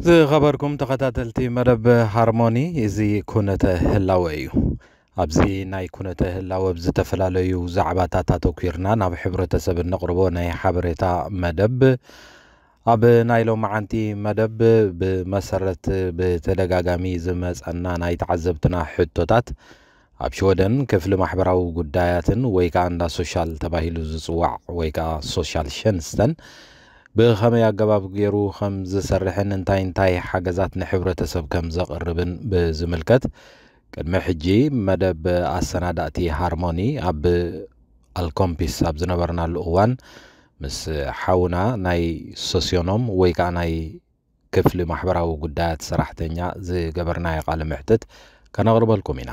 ዝኸበርኩም ተኸታተልቲ መደብ ሃርሞኒ፣ እዚ ኩነተ ህላወ እዩ። ኣብዚ ናይ ኩነተ ህላወ ብዝተፈላለዩ ዛዕባታት ኣተኲርና ናብ ሕብረተሰብ እነቕርቦ ናይ ሓበሬታ መደብ። ኣብ ናይ ሎማዓንቲ መደብ ብመሰረት ብተደጋጋሚ ዝመጸና ናይ ተዓዘብትና ሕቶታት ኣብ ሽወደን ክፍሊ ማሕበራዊ ጉዳያትን ወይ ከኣ እንዳ ሶሻል ተባሂሉ ዝጽዋዕ ወይ ከኣ ሶሻል ሸንስተን ብኸመይ ኣገባብ ገይሩ ከም ዝሰርሕን እንታይ እንታይ ሓገዛት ንሕብረተሰብ ከም ዘቕርብን ብዝምልከት ቅድሚ ሕጂ መደብ ኣሰናዳእቲ ሃርሞኒ ኣብ ኣልኮምፒስ ኣብ ዝነበርናሉ እዋን ምስ ሓውና ናይ ሶስዮኖም ወይ ከኣ ናይ ክፍሊ ማሕበራዊ ጉዳያት ሰራሕተኛ ዝገበርናዮ ቃለ መሕትት ከነቕርበልኩም ኢና።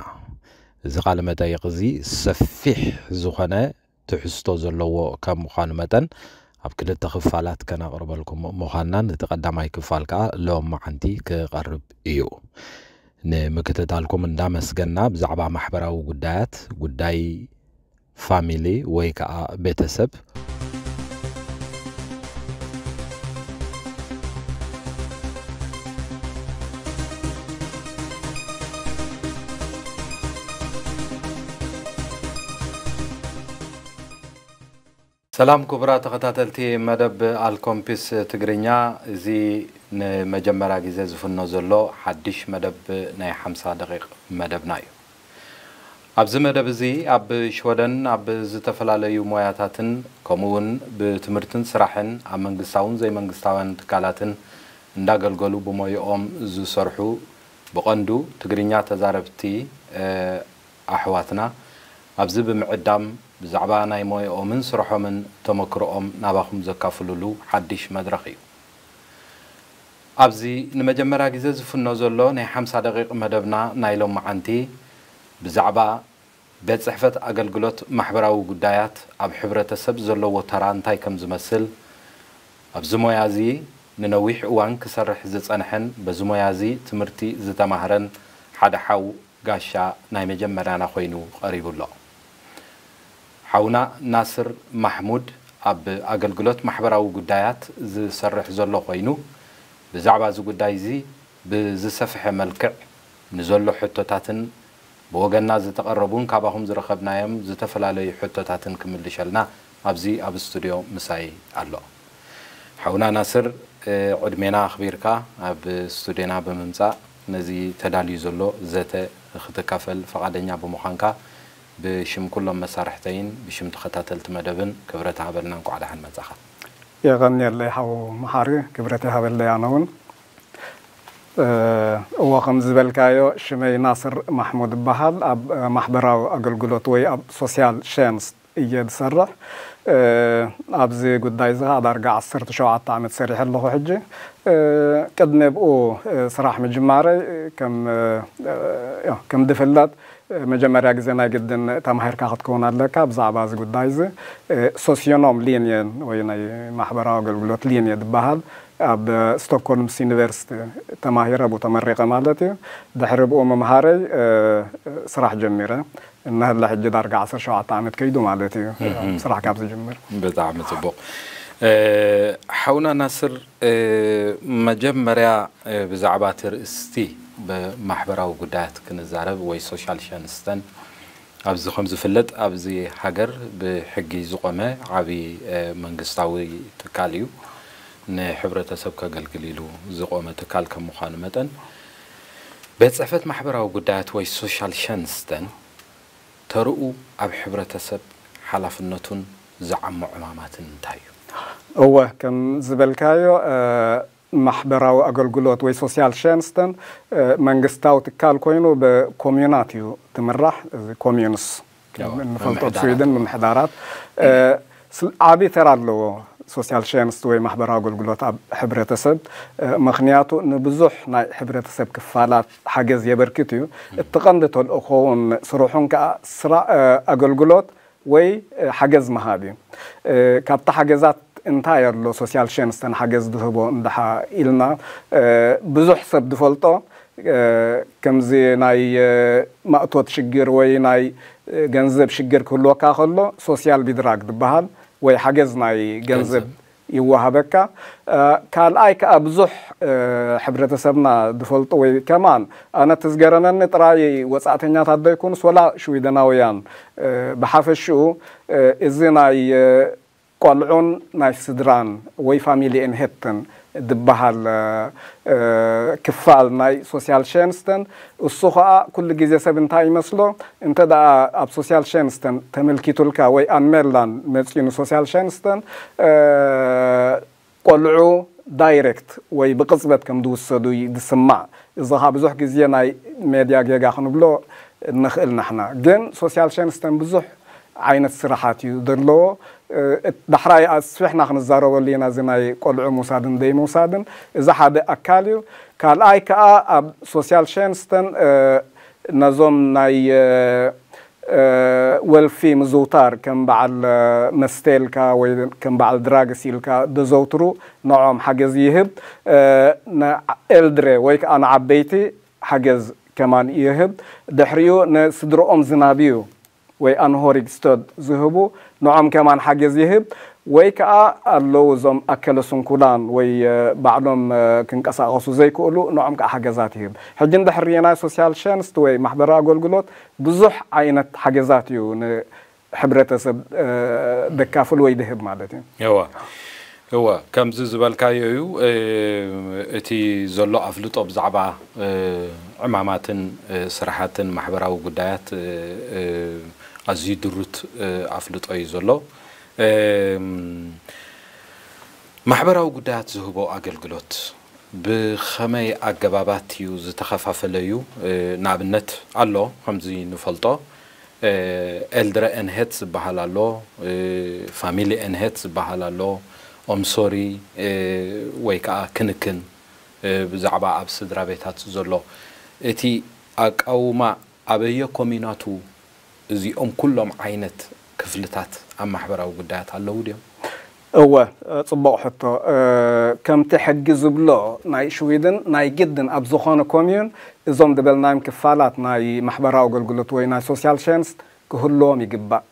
እዚ ቃለ መጠይቕ እዚ ሰፊሕ ዝኾነ ትሕዝቶ ዘለዎ ከም ምዃኑ መጠን ኣብ ክልተ ክፋላት ከነቕርበልኩም ምዃንናን እቲ ቀዳማይ ክፋል ከኣ ሎማዓንቲ ክቐርብ እዩ። ንምክትታልኩም እንዳመስገና ብዛዕባ ማሕበራዊ ጉዳያት፣ ጉዳይ ፋሚሊ ወይ ከኣ ቤተሰብ ሰላም ክቡራት ተኸታተልቲ መደብ ኣልኮምፒስ ትግርኛ፣ እዚ ንመጀመርያ ግዜ ዝፍኖ ዘሎ ሓድሽ መደብ ናይ ሓምሳ ደቂቕ መደብና እዩ። ኣብዚ መደብ እዚ ኣብ ሽወደን ኣብ ዝተፈላለዩ ሞያታትን ከምኡ እውን ብትምህርትን ስራሕን ኣብ መንግስታውን ዘይመንግስታውያን ትካላትን እንዳገልገሉ ብሞይኦም ዝሰርሑ ብቐንዱ ትግርኛ ተዛረብቲ፣ እ፣ ኣሕዋትና ኣብዚ ብምዕዳም ብዛዕባ ናይ ሞያኦምን ስርሖምን ተመክሮኦም ናባኹም ዘካፍሉሉ ሓድሽ መድረኽ እዩ። ኣብዚ ንመጀመርያ ግዜ ዝፍኖ ዘሎ ናይ ሓምሳ ደቂቕ መደብና ናይ ሎማዓንቲ ብዛዕባ ቤት ጽሕፈት ኣገልግሎት ማሕበራዊ ጉዳያት ኣብ ሕብረተሰብ ዘለዎ ተራ እንታይ ከም ዝመስል፣ ኣብዚ ሞያ እዚ ንነዊሕ እዋን ክሰርሕ ዝጸንሐን በዚ ሞያ እዚ ትምህርቲ ዝተማህረን ሓደ ሓው ጋሻ ናይ መጀመርያና ኮይኑ ቀሪቡ ኣሎ። ሓውና ናስር ማሕሙድ ኣብ ኣገልግሎት ማሕበራዊ ጉዳያት ዝሰርሕ ዘሎ ኮይኑ፣ ብዛዕባ እዚ ጉዳይ እዚ ብዝሰፍሐ መልክዕ ንዘሎ ሕቶታትን ብወገንና ዝተቐረቡን ካባኹም ዝረኸብናዮም ዝተፈላለዩ ሕቶታትን ክምልሸልና ኣብዚ ኣብ ስቱድዮ ምሳይ ኣሎ። ሓውና ናስር፣ እ፣ ዕድሜና ኣኽቢርካ ኣብ ስቱድዮና ብምምጻእ ነዚ ተዳልዩ ዘሎ ዘተ ክትካፈል ፈቓደኛ ብምዃንካ ብሽም ኩሎም መሳርሕተይን ብሽም ተኸታተልቲ መደብን ክብረት ሃበልና፣ እንኳዕ ደሓን መጻኻ። የቐንየለይ ሓው መሓሪ፣ ክብረት ይሃበለይ ኣነ እውን። እ፣ እወ፣ ከም ዝበልካዮ ሽመይ ናስር ማሕሙድ እበሃል። ኣብ፣ እ፣ ማሕበራዊ ኣገልግሎት ወይ ኣብ ሶስያል ሸንስት እየ ዝሰርሕ። እ፣ ኣብዚ ጉዳይ እዚ ኸዓ ዳርጋ ዓሰርተ ሸውዓተ ዓመት ሰሪሐ ኣለኹ። ሕጂ፣ እ፣ ቅድሚ ብኡ፣ እ፣ ስራሕ ምጅማረይ፣ እ፣ ከም፣ እ፣ እ፣ ያው፣ ከም ዝፍለጥ፣ እ፣ መጀመርያ ግዜ ናይ ግድን ተማሂርካ ክትከውን ኣለካ። ብዛዕባ እዚ ጉዳይ እዚ፣ እ፣ ሶስዮኖም ሊንየን ወይ ናይ ማሕበራዊ ኣገልግሎት ሊንየ ዝበሃል ኣብ ስቶክሆልምስ ዩኒቨርሲቲ ተማሂረ፣ ብኡ ተመሪቐ ማለት እዩ። ድሕሪ ብኡ ምምሃረይ፣ እ፣ ስራሕ ጀሚረ። እናሃለ ሕጂ ዳርጋ ዓሰርተ ሸውዓተ ዓመት ከይዱ ማለት እዩ፣ እህ። ስራሕ ካብ ዝጅምር። ብጣዕሚ ጽቡቕ። እ፣ ሓውና ናስር፣ እ፣ መጀመርያ፣ እ፣ ብዛዕባ እቲ ርእስቲ ብማሕበራዊ ጉዳያት ክንዛረብ ወይ ሶሻል ሸንስተን፣ ኣብዚ ከም ዝፍለጥ ኣብዚ ሃገር ብሕጊ ዝቖመ ዓቢ፣ እ፣ መንግስታዊ ትካል እዩ። ንሕብረተሰብ ከገልግል ኢሉ ዝቖመ ትካል ከም ምዃኑ መጠን፣ ቤት ጽሕፈት ማሕበራዊ ጉዳያት ወይ ሶሻል ሸንስተን ተርኡ ኣብ ሕብረተሰብ ሓላፍነቱን ዝዓሞ ዕማማትን እንታይ እዩ? እወ፣ ከም ዝበልካዮ፣ እ፣ ማሕበራዊ ኣገልግሎት ወይ ሶስያል ሸንስተን፣ እ፣ መንግስታዊ ትካል ኮይኑ ብኮምዩናት እዩ ትምራሕ። እዚ ኮምዩንስ ያው፣ እንፈልጦ ኣብ ምምሕዳራት። ስዊድን ምምሕዳራት፣ እ፣ ስል-፣ ዓቢ ተራ ኣለዎ ሶስያል ሸንስት ወይ ማሕበራዊ ኣገልግሎት ኣብ ሕብረተሰብ። እ፣ ምኽንያቱ ንብዙሕ ናይ ሕብረተሰብ ክፋላት ሓገዝ የበርክት እዩ። እቲ ቀንዲ ተልእኾውን ስርሑን ከኣ ስራ-፣ እ፣ ኣገልግሎት ወይ፣ እ፣ ሓገዝ ምሃብ እዩ። እ፣ ካብቲ ሓገዛት እንታይ ኣሎ ሶስያል ሸንስተን ሓገዝ ዝህቦ እንድሓ ኢልና፣ እ፣ ብዙሕ ሰብ ዝፈልጦ፣ እ፣ ከምዚ ናይ፣ እ፣ ማእቶት ሽግር ወይ ናይ፣ እ፣ ገንዘብ ሽግር ክህልወካ ከሎ ሶስያል ቢድራግ ዝበሃል ወይ ሓገዝ ናይ ገንዘብ ገንዘብ። ይወሃበካ። ካልኣይ ከዓ ብዙሕ ሕብረተሰብና ዝፈልጡ ወይ ከማን ኣነ ትዝገረመኒ ጥራይ ወፃእተኛታት ዘይኮኑስ ወላ ሽዊደናውያን ብሓፈሽኡ እዚ ናይ ቆልዑን ናይ ስድራን ወይ ፋሚሊ ኤንሄትን ዝበሃል ክፋል ናይ ሶሲያል ሸንስተን እሱ ከዓ ኩሉ ግዜ ሰብ እንታይ ይመስሎ እንተ ደኣ ኣብ ሶሲያል ሸንስተን ተመልኪቱልካ ወይ ኣንሜላን መፂኑ ሶሲያል ሸንስተን ቆልዑ ዳይሬክት ወይ ብቕጽበት ከም ዝውሰዱ እዩ ዝስማዕ። እዚ ኻ ብዙሕ ግዜ ናይ ሜድያ ጌጋ ክንብሎ ንኽእል ንሕና። ግን ሶሲያል ሸንስተን ብዙሕ ዓይነት ስራሓት እዩ ዘለዎ። ዳሕራይ ኣስፊሕና ክንዛረበሉ ኢና እዚ ናይ ቆልዑ ምውሳድን ዘይምውሳድን። እዚ ሓደ ኣካል እዩ። ካልኣይ ከዓ ኣብ ሶሲያል ሸንስተን ነዞም ናይ ወልፊ ምዝውታር ከም በዓል መስተ ኢልካ ወይ ከም በዓል ድራግስ ኢልካ ዘዘውትሩ ንዖም ሓገዝ ይህብ። ንኤልድረ ወይ ከዓ ንዓበይቲ ሓገዝ ከማን ይህብ። ድሕሪኡ ንስድርኦም ዝናብዩ ወይ ኣንሆሪግ ስተድ ዝህቡ ንዖም ከማን ሓገዝ ይህብ። ወይ ከዓ ኣለዉ እዞም ኣከለ ስንኩላን ወይ ባዕሎም ክንቀሳቐሱ ዘይክእሉ ንዖም ከዓ ሓገዛት ይህብ። ሕጂ እንድሕር ርኢናዮ ሶሲያል ሸንስት ወይ ማሕበራዊ ኣገልግሎት ብዙሕ ዓይነት ሓገዛት እዩ ንሕብረተሰብ ደካፍል ወይ ድህብ ማለት እዩ። እወ እወ ከምዚ ዝበልካዮ እዩ። እቲ ዘሎ ኣፍልጦ ብዛዕባ ዕማማትን ስራሓትን ማሕበራዊ ጉዳያት ኣዝዩ ድሩት ኣፍልጦ እዩ ዘሎ። ማሕበራዊ ጉዳያት ዝህቦ ኣገልግሎት ብኸመይ ኣገባባት እዩ ዝተኸፋፈለ እዩ? ንኣብነት ኣሎ ከምዚ ንፈልጦ ኤልድረ ኤንሄት ዝበሃል ኣሎ፣ ፋሚሊ ኤንሄት ዝበሃል ኣሎ፣ ኦምሶሪ ወይ ከዓ ክንክን ብዛዕባ ኣብ ስድራ ቤታት ዘሎ እቲ ኣቃውማ ኣበየ ኮሚናቱ እዚኦም ኩሎም ዓይነት ክፍልታት ኣብ ማሕበራዊ ጉዳያት ኣለዉ ድዮም? እወ ፅቡቕ ሕቶ። ከምቲ ሕጊ ዝብሎ ናይ ሽዊድን ናይ ግድን ኣብ ዝኾነ ኮሚዩን እዞም ዝበልናዮም ክፋላት ናይ ማሕበራዊ ኣገልግሎት ወይ ናይ ሶሲያል ሸንስት ክህልዎም ይግባእ።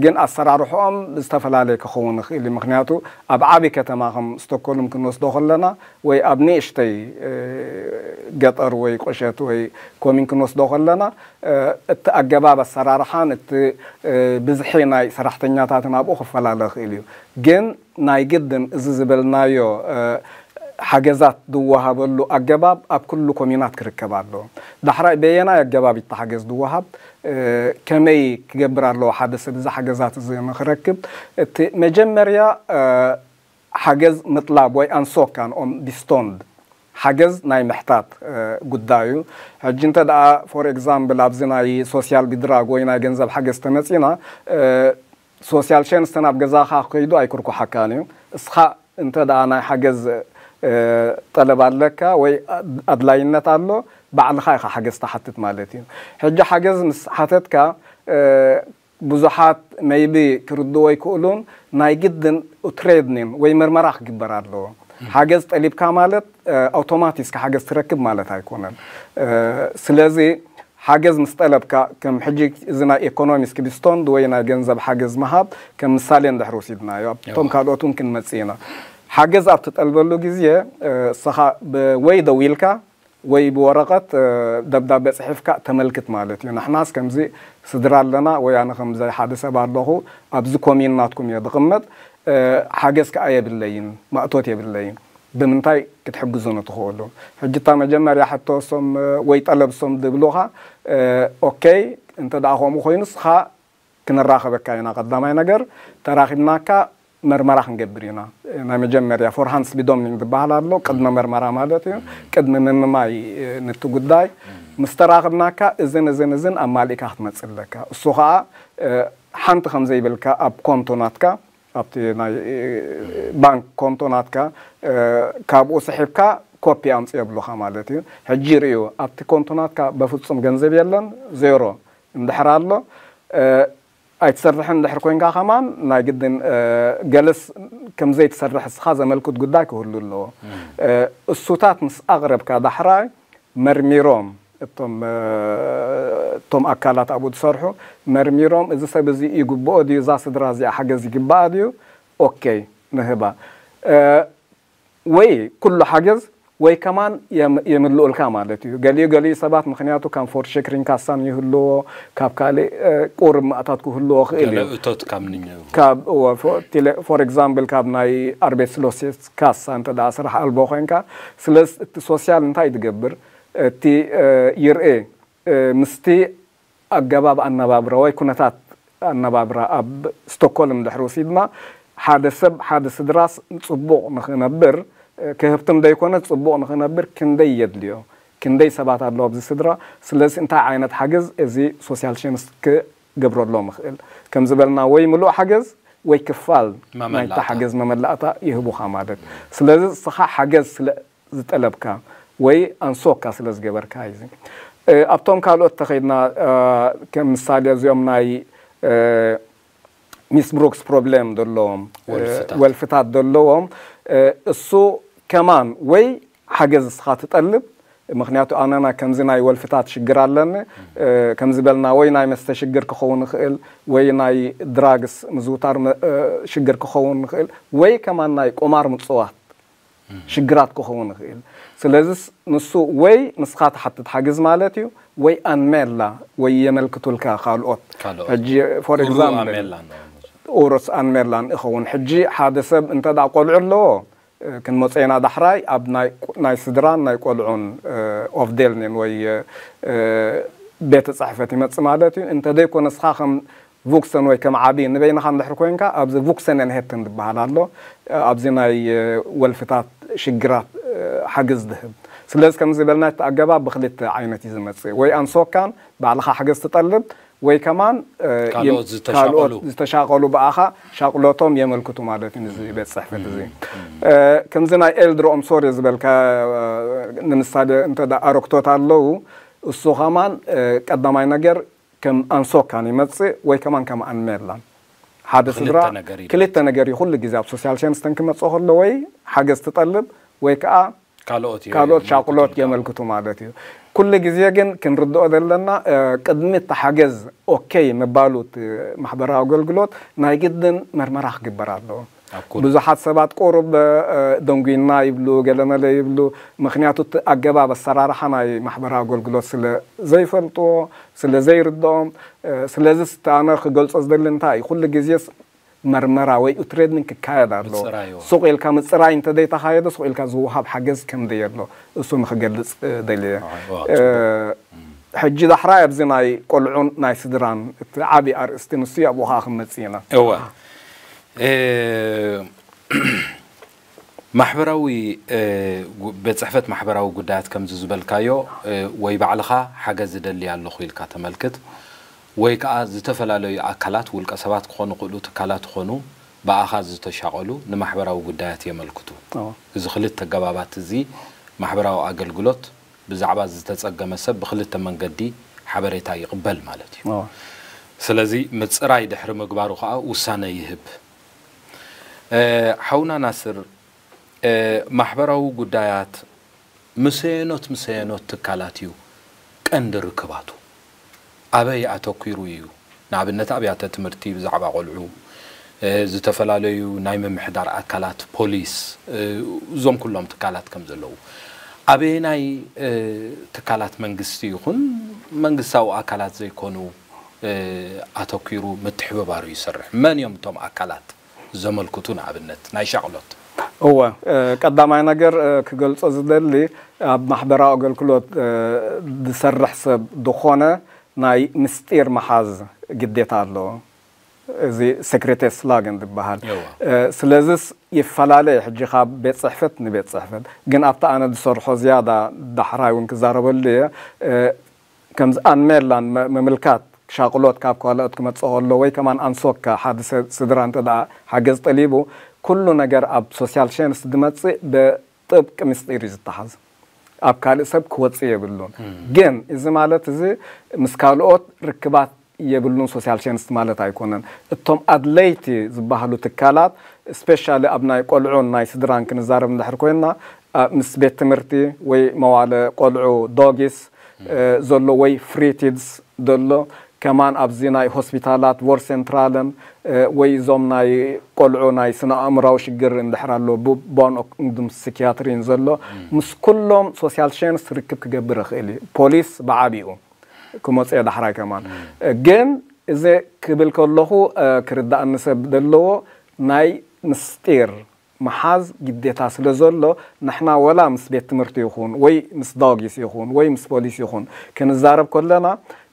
ግን ኣሰራርሕኦም ዝተፈላለየ ክኸውን ይኽእል እዩ። ምክንያቱ ኣብ ዓብዪ ከተማ ከም ስቶኮልም ክንወስዶ ከለና ወይ ኣብ ንእሽተይ ገጠር ወይ ቁሸት ወይ ኮሚን ክንወስዶ ከለና እቲ ኣገባብ ኣሰራርሓን እቲ ብዝሒ ናይ ሰራሕተኛታትን ኣብኡ ክፈላለ ይኽእል እዩ። ግን ናይ ግድን እዚ ዝበልናዮ ሓገዛት ዝወሃበሉ ኣገባብ ኣብ ኩሉ ኮሚናት ክርከብ ኣለዎ። ዳሕራይ በየናይ ኣገባብ እዩ እቲ ሓገዝ ዝወሃብ፣ ከመይ ክገብር ኣለዎ ሓደ ሰብ እዚ ሓገዛት እዚ ንክረክብ? እቲ መጀመርያ ሓገዝ ምጥላብ ወይ ኣንሶካ ንኦም ቢስቶንድ ሓገዝ ናይ ምሕታት ጉዳይ እዩ። ሕጂ እንተ ደኣ ፎር ኤግዛምብል ኣብዚ ናይ ሶሲያል ቢድራግ ወይ ናይ ገንዘብ ሓገዝ ተመጺና ሶሲያል ሸንስተን ኣብ ገዛኻ ከይዱ ኣይክርኩሓካን እዩ። እስኻ እንተ ደኣ ናይ ሓገዝ ጠለብ ኣለካ ወይ ኣድላይነት ኣሎ ባዕልኻ ኢኻ ሓገዝ ትሓትት ማለት እዩ። ሕጂ ሓገዝ ምስ ሓተትካ ብዙሓት መይቢ ክርድዎ ኣይክእሉን ናይ ግድን ኡትሬድኒን ወይ ምርመራ ክግበር ኣለዎ። ሓገዝ ጠሊብካ ማለት ኣውቶማቲስካ ሓገዝ ትረክብ ማለት ኣይኮነን። ስለዚ ሓገዝ ምስ ጠለብካ ከም ሕጂ እዚ ናይ ኤኮኖሚስክ ቢስቶንድ ወይ ናይ ገንዘብ ሓገዝ ምሃብ ከም ምሳሌ እንድሕር ወሲድናዮ ኣብቶም ካልኦት እውን ክንመጽእ ኢና። ሓገዝ ኣብ ትጠልበሉ ግዜ እስኻ ወይ ደዊልካ ወይ ብወረቐት ደብዳቤ ጽሒፍካ ተመልክት ማለት እዩ። ንሕናስ ከምዚ ስድራ ኣለና ወይ ኣነ ከምዚ ሓደ ሰብ ኣለኹ ኣብዚ ኮሚን ናትኩም እየ ዝቕመጥ ሓገዝ ከኣ የብለይን ማእቶት የብለይን ብምንታይ ክትሕግዙኒ ትኽእሉ? ሕጂ እታ መጀመርያ ሕቶ እሶም ወይ ጠለብ እሶም ዝብሉኻ ኦኬ እንተ ደኣ ከምኡ ኮይኑ ንስኻ ክንራኸበካ ኢና ቀዳማይ ነገር ተራኺብናካ መርመራ ክንገብር ኢና ናይ መጀመርያ ፎርሃንስ ቢዶምኒን ዝበሃል ኣሎ ቅድመ መርመራ ማለት እዩ ቅድሚ ምምማይ ንቲ ጉዳይ ምስ ተራኽብናካ እዝን እዝን እዝን ኣማሊእካ ክትመፅእ ኣለካ እሱ ከዓ ሓንቲ ከም ዘይብልካ ኣብ ኮንቶ ናትካ ኣብቲ ናይ ባንክ ኮንቶ ናትካ ካብኡ ስሒብካ ኮፒ ኣምፅእ የብሉካ ማለት እዩ ሕጂ ርእዩ ኣብቲ ኮንቶ ናትካ በፍፁም ገንዘብ የለን ዜሮ እንድሕር ኣሎ ኣይትሰርሕን እንድሕር ኮይንካ ከማን ናይ ግድን ገለስ ከም ዘይትሰርሕ እስኻ ዘመልክት ጉዳይ ክህሉ ኣለዎ እሱታት ምስ ኣቕረብካ ዳሕራይ መርሚሮም እቶም እቶም ኣካላት ኣብኡ ዝሰርሑ መርሚሮም እዚ ሰብ እዚ ይግብኦ ድዩ እዛ ስድራ እዚኣ ሓገዝ ይግባኣ ድዩ ኦኬ ንህባ። እ፣ ወይ ኩሉ ሓገዝ ወይ ከማን የም-፣ የምልኡልካ ማለት እዩ። ገሊኡ ገሊኡ ሰባት፣ ምኽንያቱ ካብ ፎርድ ሸክሪን ካሳን ይህልዎ፣ ካብ ካልእ፣ እ፣ ቁርብ ማእታት ክህልዎ ክእል ገለ እዩ። እቶት ካብ ንኛው። ካብ፣ እወ፣ ፎ-፣ ቴሌ-፣ ፎር ኤግዛምፕል፣ ካብ ናይ ኣርቤትስሎሴት ካሳ እንተ ደኣ ስራሕ ኣልቦ ኮይንካ፣ ስለዚ እቲ ሶስያል እንታይ ትገብር? እቲ፣ እ፣ ይርኤ፣ እ፣ ምስቲ ኣገባብ ኣነባብራ ወይ ኩነታት ኣነባብራ ኣብ ስቶኮልም ድሕሪ ወሲድና፣ ሓደ ሰብ፣ ሓደ ስድራስ ጽቡቕ ንኽነብር፣ እ፣ ክህብትም ደይኮነ ጽቡቕ ንኽነብር ክንደይ የድልዮ? ክንደይ ሰባት ኣለዉ ኣብዚ ስድራ? ስለዚ እንታይ ዓይነት ሓገዝ እዚ ሶስያል ሸንስ ክገብረሎም ይኽእል? ከም ዝበልና ወይ ምሉእ ሓገዝ ወይ ክፋል ናይታ መመላእታ። ሓገዝ መመላእታ ይህቡኻ ማለት። ስለዚ እስኻ ሓገዝ ስለ ዝጠለብካ ወይ ኣንሶካ ስለ ዝገበርካ እዩ። እ፣ ኣብቶም ካልኦት ተኸይድና፣ እ፣ ከም ምሳሌ እዚኦም ናይ፣ እ፣ ሚስ ብሩክስ ፕሮብሌም ዘለዎም፣ እ፣ ወልፍታት። ወልፍታት ዘለዎም፣ እ፣ እሱ ከማን ወይ ሓገዝ እስኻ ትጠልብ፣ ምኽንያቱ ኣነና ከምዚ ናይ ወልፍታት ሽግር ኣለኒ፣ እ፣ ከምዚ በልና ወይ ናይ መስተ ሽግር ክኸውን ይኽእል፣ ወይ ናይ ድራግስ ምዝውታር መ-፣ እ፣ ሽግር ክኸውን ይኽእል፣ ወይ ከማን ናይ ቁማር ምጽዋት ሽግራት ክኸውን ይኽእል። ስለዚስ ንሱ ወይ ንስኻ ትሓትት ሓግዝ ማለት እዩ፣ ወይ ኣንሜላ ወይ የመልክቱልካ ካልኦት። ካልኦት። ሕጂ ፎር ኡሩ ኤግዛምፕል ኣሜላ ነው። ኡሩስ ኣንሜላን ይኸውን። ሕጂ ሓደ ሰብ እንተ ደኣ ቆልዑ ኣለዎ፣ እ፣ ክንመጾ ኢና ዳሕራይ ኣብ ናይ፣ ናይ ስድራን ናይ ቆልዑን፣ እ፣ ኦፍዴልኒን ወይ፣ እ፣ ቤተ ጽሕፈት ይመጽእ ማለት እዩ። እንተ ደይኮነ ንስኻ ከም ቩክሰን ወይ ከም ዓቢ ንበይንኻ እንድሕር ኮይንካ፣ ኣብዚ ቩክሰን ኤንሄተን ዝበሃል ኣሎ። ኣብዚ ናይ፣ እ፣ ወልፍታት ሽግራት፣ እ፣ ሓግዝ ዝህብ። ስለዚ ከምዚ ዝበልና እቲ ኣገባብ ብክልተ ዓይነት እዩ ዝመጽእ። ወይ ኣንሶካን ባዕልኻ ሓገዝ ትጠልብ፣ ወይ ከማን፣ እ፣ ካልኦት ይም-፣ ዝተሻቐሉ። ካልኦት ዝተሻቐሉ ብኣኻ ሻቕሎቶም የመልክቱ ማለት እዩ፣ ንዚ ቤት ጽሕፈት እዚ። እ፣ ከምዚ ናይ ኤልድሮ ኦምሶሪ ዝበልካ፣ እ፣ ንምሳሌ እንተ ደኣ ኣረክቶት ኣለዉ፣ እሱ ከማን፣ እ፣ ቀዳማይ ነገር ከም ኣንሶካን ይመጽእ ወይ ከማን ከም ኣንሜላን። ሓደ ብክልተ ስድራ ነገር ይመጽእ። ክልተ ነገር እዩ ኩሉ ግዜ ኣብ ሶስያል ሸንስተን ክመጽእ ከሎ፣ ወይ ሓገዝ ትጠልብ ወይ ከኣ ካልኦት የ-፣ ካልኦት የመልክቱ ሻቕሎት ይመልክቱ። የመልክቱ ማለት እዩ። ኩሉ ግዜ ግን ክንርድኦ ዘለና፣ እ፣ ቅድሚ እቲ ሓገዝ ኦኬ ምባሉ እቲ ማሕበራዊ ኣገልግሎት ናይ ግድን መርመራ ክግበር ኣለዎ። ኣብ ኩሉ። ብዙሓት ሰባት ቁሩብ፣ እ፣ ደንጉይና ይብሉ፣ ገለመለ ይብሉ። ምኽንያቱ እቲ ኣገባብ ኣሰራርሓ ናይ ማሕበራዊ ኣገልግሎት ስለ ዘይፈልጥዎ፣ ስለ ዘይርድኦም፣ እ፣ ስለዚስ እቲ ኣነ ክገልጾ ዝደሊ እንታይ እዩ፣ ኩሉ ግዜስ መርመራ ወይ ኡትሬድኒንግ ክካየድ ኣለዎ። ምጽራይ፣ እዎ። ሱቕ ኢልካ ምጽራይ እንተ ዘይተኻየደ፣ ሱቕ ኢልካ ዝወሃብ ሓገዝ ከም ደየሎ እሱ ንኽገልጽ፣ እ፣ ደልየ። ኣይ፣ እዎ፣ እ፣ ጽቡቕ። ሕጂ ዳሕራይ ኣብዚ ናይ ቆልዑን ናይ ስድራን እቲ ዓቢ ኣርእስቲ ንሱ እዩ፣ ኣብኡ ኸኣ ክንመጽእ ኢና። እወ። እ፣ ማሕበራዊ፣ እ፣ ጉ-፣ ቤት ጽሕፈት ማሕበራዊ ጉዳያት ከምዚ ዝበልካዮ፣ እ፣ ወይ ባዕልኻ ሓገዝ ዝደሊ ኣለኹ ኢልካ ተመልክት፣ ወይ ከኣ ዝተፈላለዩ ኣካላት፣ ውልቀ ሰባት ክኾኑ ይኽእሉ፣ ትካላት ይኾኑ፣ ብኣኻ ዝተሻቐሉ ንማሕበራዊ ጉዳያት የመልክቱ። ኣዎ። እዚ ክልተ ኣገባባት እዚ ማሕበራዊ ኣገልግሎት ብዛዕባ ዝተጸገመ ሰብ ብክልተ መንገዲ ሓበሬታ ይቕበል ማለት እዩ። ኣዎ። ስለዚ ምጽራይ ድሕሪ ምግባሩ ከኣ ውሳነ ይህብ። እ፣ ሓውና ናስር፣ እ፣ ማሕበራዊ ጉዳያት ምስ ኣየኖት ምስ ኣየኖት ትካላት እዩ ቀንዲ ርክባቱ? ኣበይ ኣተኲሩ እዩ? ንኣብነት ኣብያተ ትምህርቲ ብዛዕባ ቆልዑ፣ እ፣ ዝተፈላለዩ ናይ ምምሕዳር ኣካላት፣ ፖሊስ፣ እ፣ እዞም ኩሎም ትካላት ከም ዘለዉ፣ ኣበየናይ፣ እ፣ ትካላት መንግስቲ ይኹን መንግስታዊ ኣካላት ዘይኮኑ፣ እ፣ ኣተኲሩ ምትሕብባሩ ይሰርሕ? መን እዮም እቶም ኣካላት ዘመልክቱ፣ ንኣብነት ናይ ሻቕሎት? እወ፣ እ፣ ቀዳማይ ነገር፣ እ፣ ክገልጾ ዝደሊ፣ ኣብ ማሕበራዊ ኣገልግሎት፣ እ፣ ዝሰርሕ ሰብ ዝኾነ ናይ ምስጢር ምሓዝ ግዴታ ኣለዎ። እዚ ሴክሬቴስ ላገን ዝበሃል። እወ። እ፣ ስለዚስ ይፈላለ ሕጂ ካብ ቤት ጽሕፈት ንቤት ጽሕፈት። ግን ኣብቲ ኣነ ዝሰርሖ ዝያዳ ዳሕራይ እውን ክዛረበሉ እየ። እ፣ ከምዚ ኣንሜላን መ-፣ ምምልካት ሻቕሎት ካብ ካልኦት ክመጽእ ከሎ ወይ ከማን ኣንሶካ ሓደ ሰብ ስድራ እንተ ደኣ ሓገዝ ጠሊቡ፣ ኩሉ ነገር ኣብ ሶስያል ሸንስ ዝመጽእ ብጥብቂ ምስጢር እዩ ዝተሓዝ። ኣብ ካልእ ሰብ ክወጽእ የብሉን። እም። ግን እዚ ማለት እዚ ምስ ካልኦት ርክባት የብሉን ሶስያል ሸንስ ማለት ኣይኮነን። እቶም ኣድለይቲ ዝበሃሉ ትካላት፣ ስፔሻሊ ኣብ ናይ ቆልዑን ናይ ስድራን ክንዛረብ እንድሕር ኮይንና፣ ኣ፣ ምስ ቤት ትምህርቲ ወይ መዋለ ቆልዑ ዶጊስ፣ እ፣ ዘሎ ወይ ፍሪ ቲድስ ዘሎ፣ ከማን ኣብዚ ናይ ሆስፒታላት ቮር ሴንትራልን ወይ እዞም ናይ ቆልዑ ናይ ስነ ኣእምራዊ ሽግር እንድሕር ኣሎ ብቦን ኦንግዱም ስኪያትሪን ዘሎ ምስ ኩሎም ሶሲያል ሸንስ ርክብ ክገብር ይኽእል እዩ። ፖሊስ ብዓቢኡ ክመፅኦ ዳሕራይ ከማን ግን እዚ ክብል ከለኹ ክርዳእኒ ሰብ ዘለዎ ናይ ምስጢር ምሓዝ ግዴታ ስለ ዘሎ ንሕና ወላ ምስ ቤት ትምህርቲ ይኹን ወይ ምስ ዳጊስ ይኹን ወይ ምስ ፖሊስ ይኹን ክንዛረብ ከለና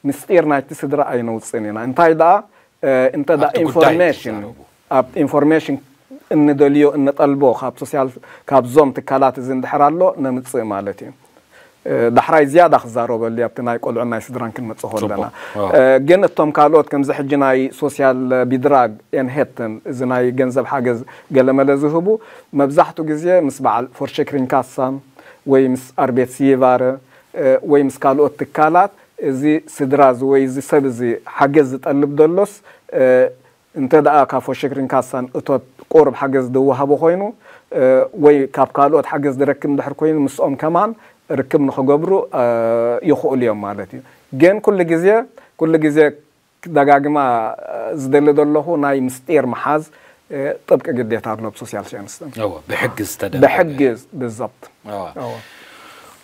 ምስጢር ናይቲ ስድራ ኣይነውፅን ኢና። እንታይ ደኣ እንተ ደኣ ኢንፎርሜሽን ኣብ ኢንፎርሜሽን እንደልዮ እንጠልቦ ካብ ሶሲያል ካብዞም ትካላት እዚ እንድሕር ኣሎ ነምፅእ ማለት እዩ። ዳሕራይ ዝያዳ ክዛረበሉ ኣብቲ ናይ ቆልዑን ናይ ስድራን ክንመፅእ ከለና ግን እቶም ካልኦት ከምዚ ሕጂ ናይ ሶሲያል ቢድራግ ኤንሄትን እዚ ናይ ገንዘብ ሓገዝ ገለመለ ዝህቡ መብዛሕቱ ግዜ ምስ በዓል ፎርሸክሪንካሳን ወይ ምስ ኣርቤት ሲየቫረ ወይ ምስ ካልኦት ትካላት እዚ ስድራ እዚ ወይ እዚ ሰብ እዚ ሓገዝ ዝጠልብ ዘሎስ እንተ ደኣ ካብ ፎሸክሪን ካሳን እቶት ቁሩብ ሓገዝ ዝወሃቦ ኮይኑ ወይ ካብ ካልኦት ሓገዝ ዝረክብ እንድሕር ኮይኑ ምስኦም ከማን ርክብ ንክገብሩ ይኽእሉ እዮም ማለት እዩ። ግን ኩሉ ግዜ ኩሉ ግዜ ደጋግማ ዝደሊ ዘለኹ ናይ ምስጢር ምሓዝ ጥብቂ ግዴታ ኣሎ ብሶሲያል ሸንስተን እወ ብሕጊ ዝተደንገገ ብሕጊ ብዛብት እወ እወ።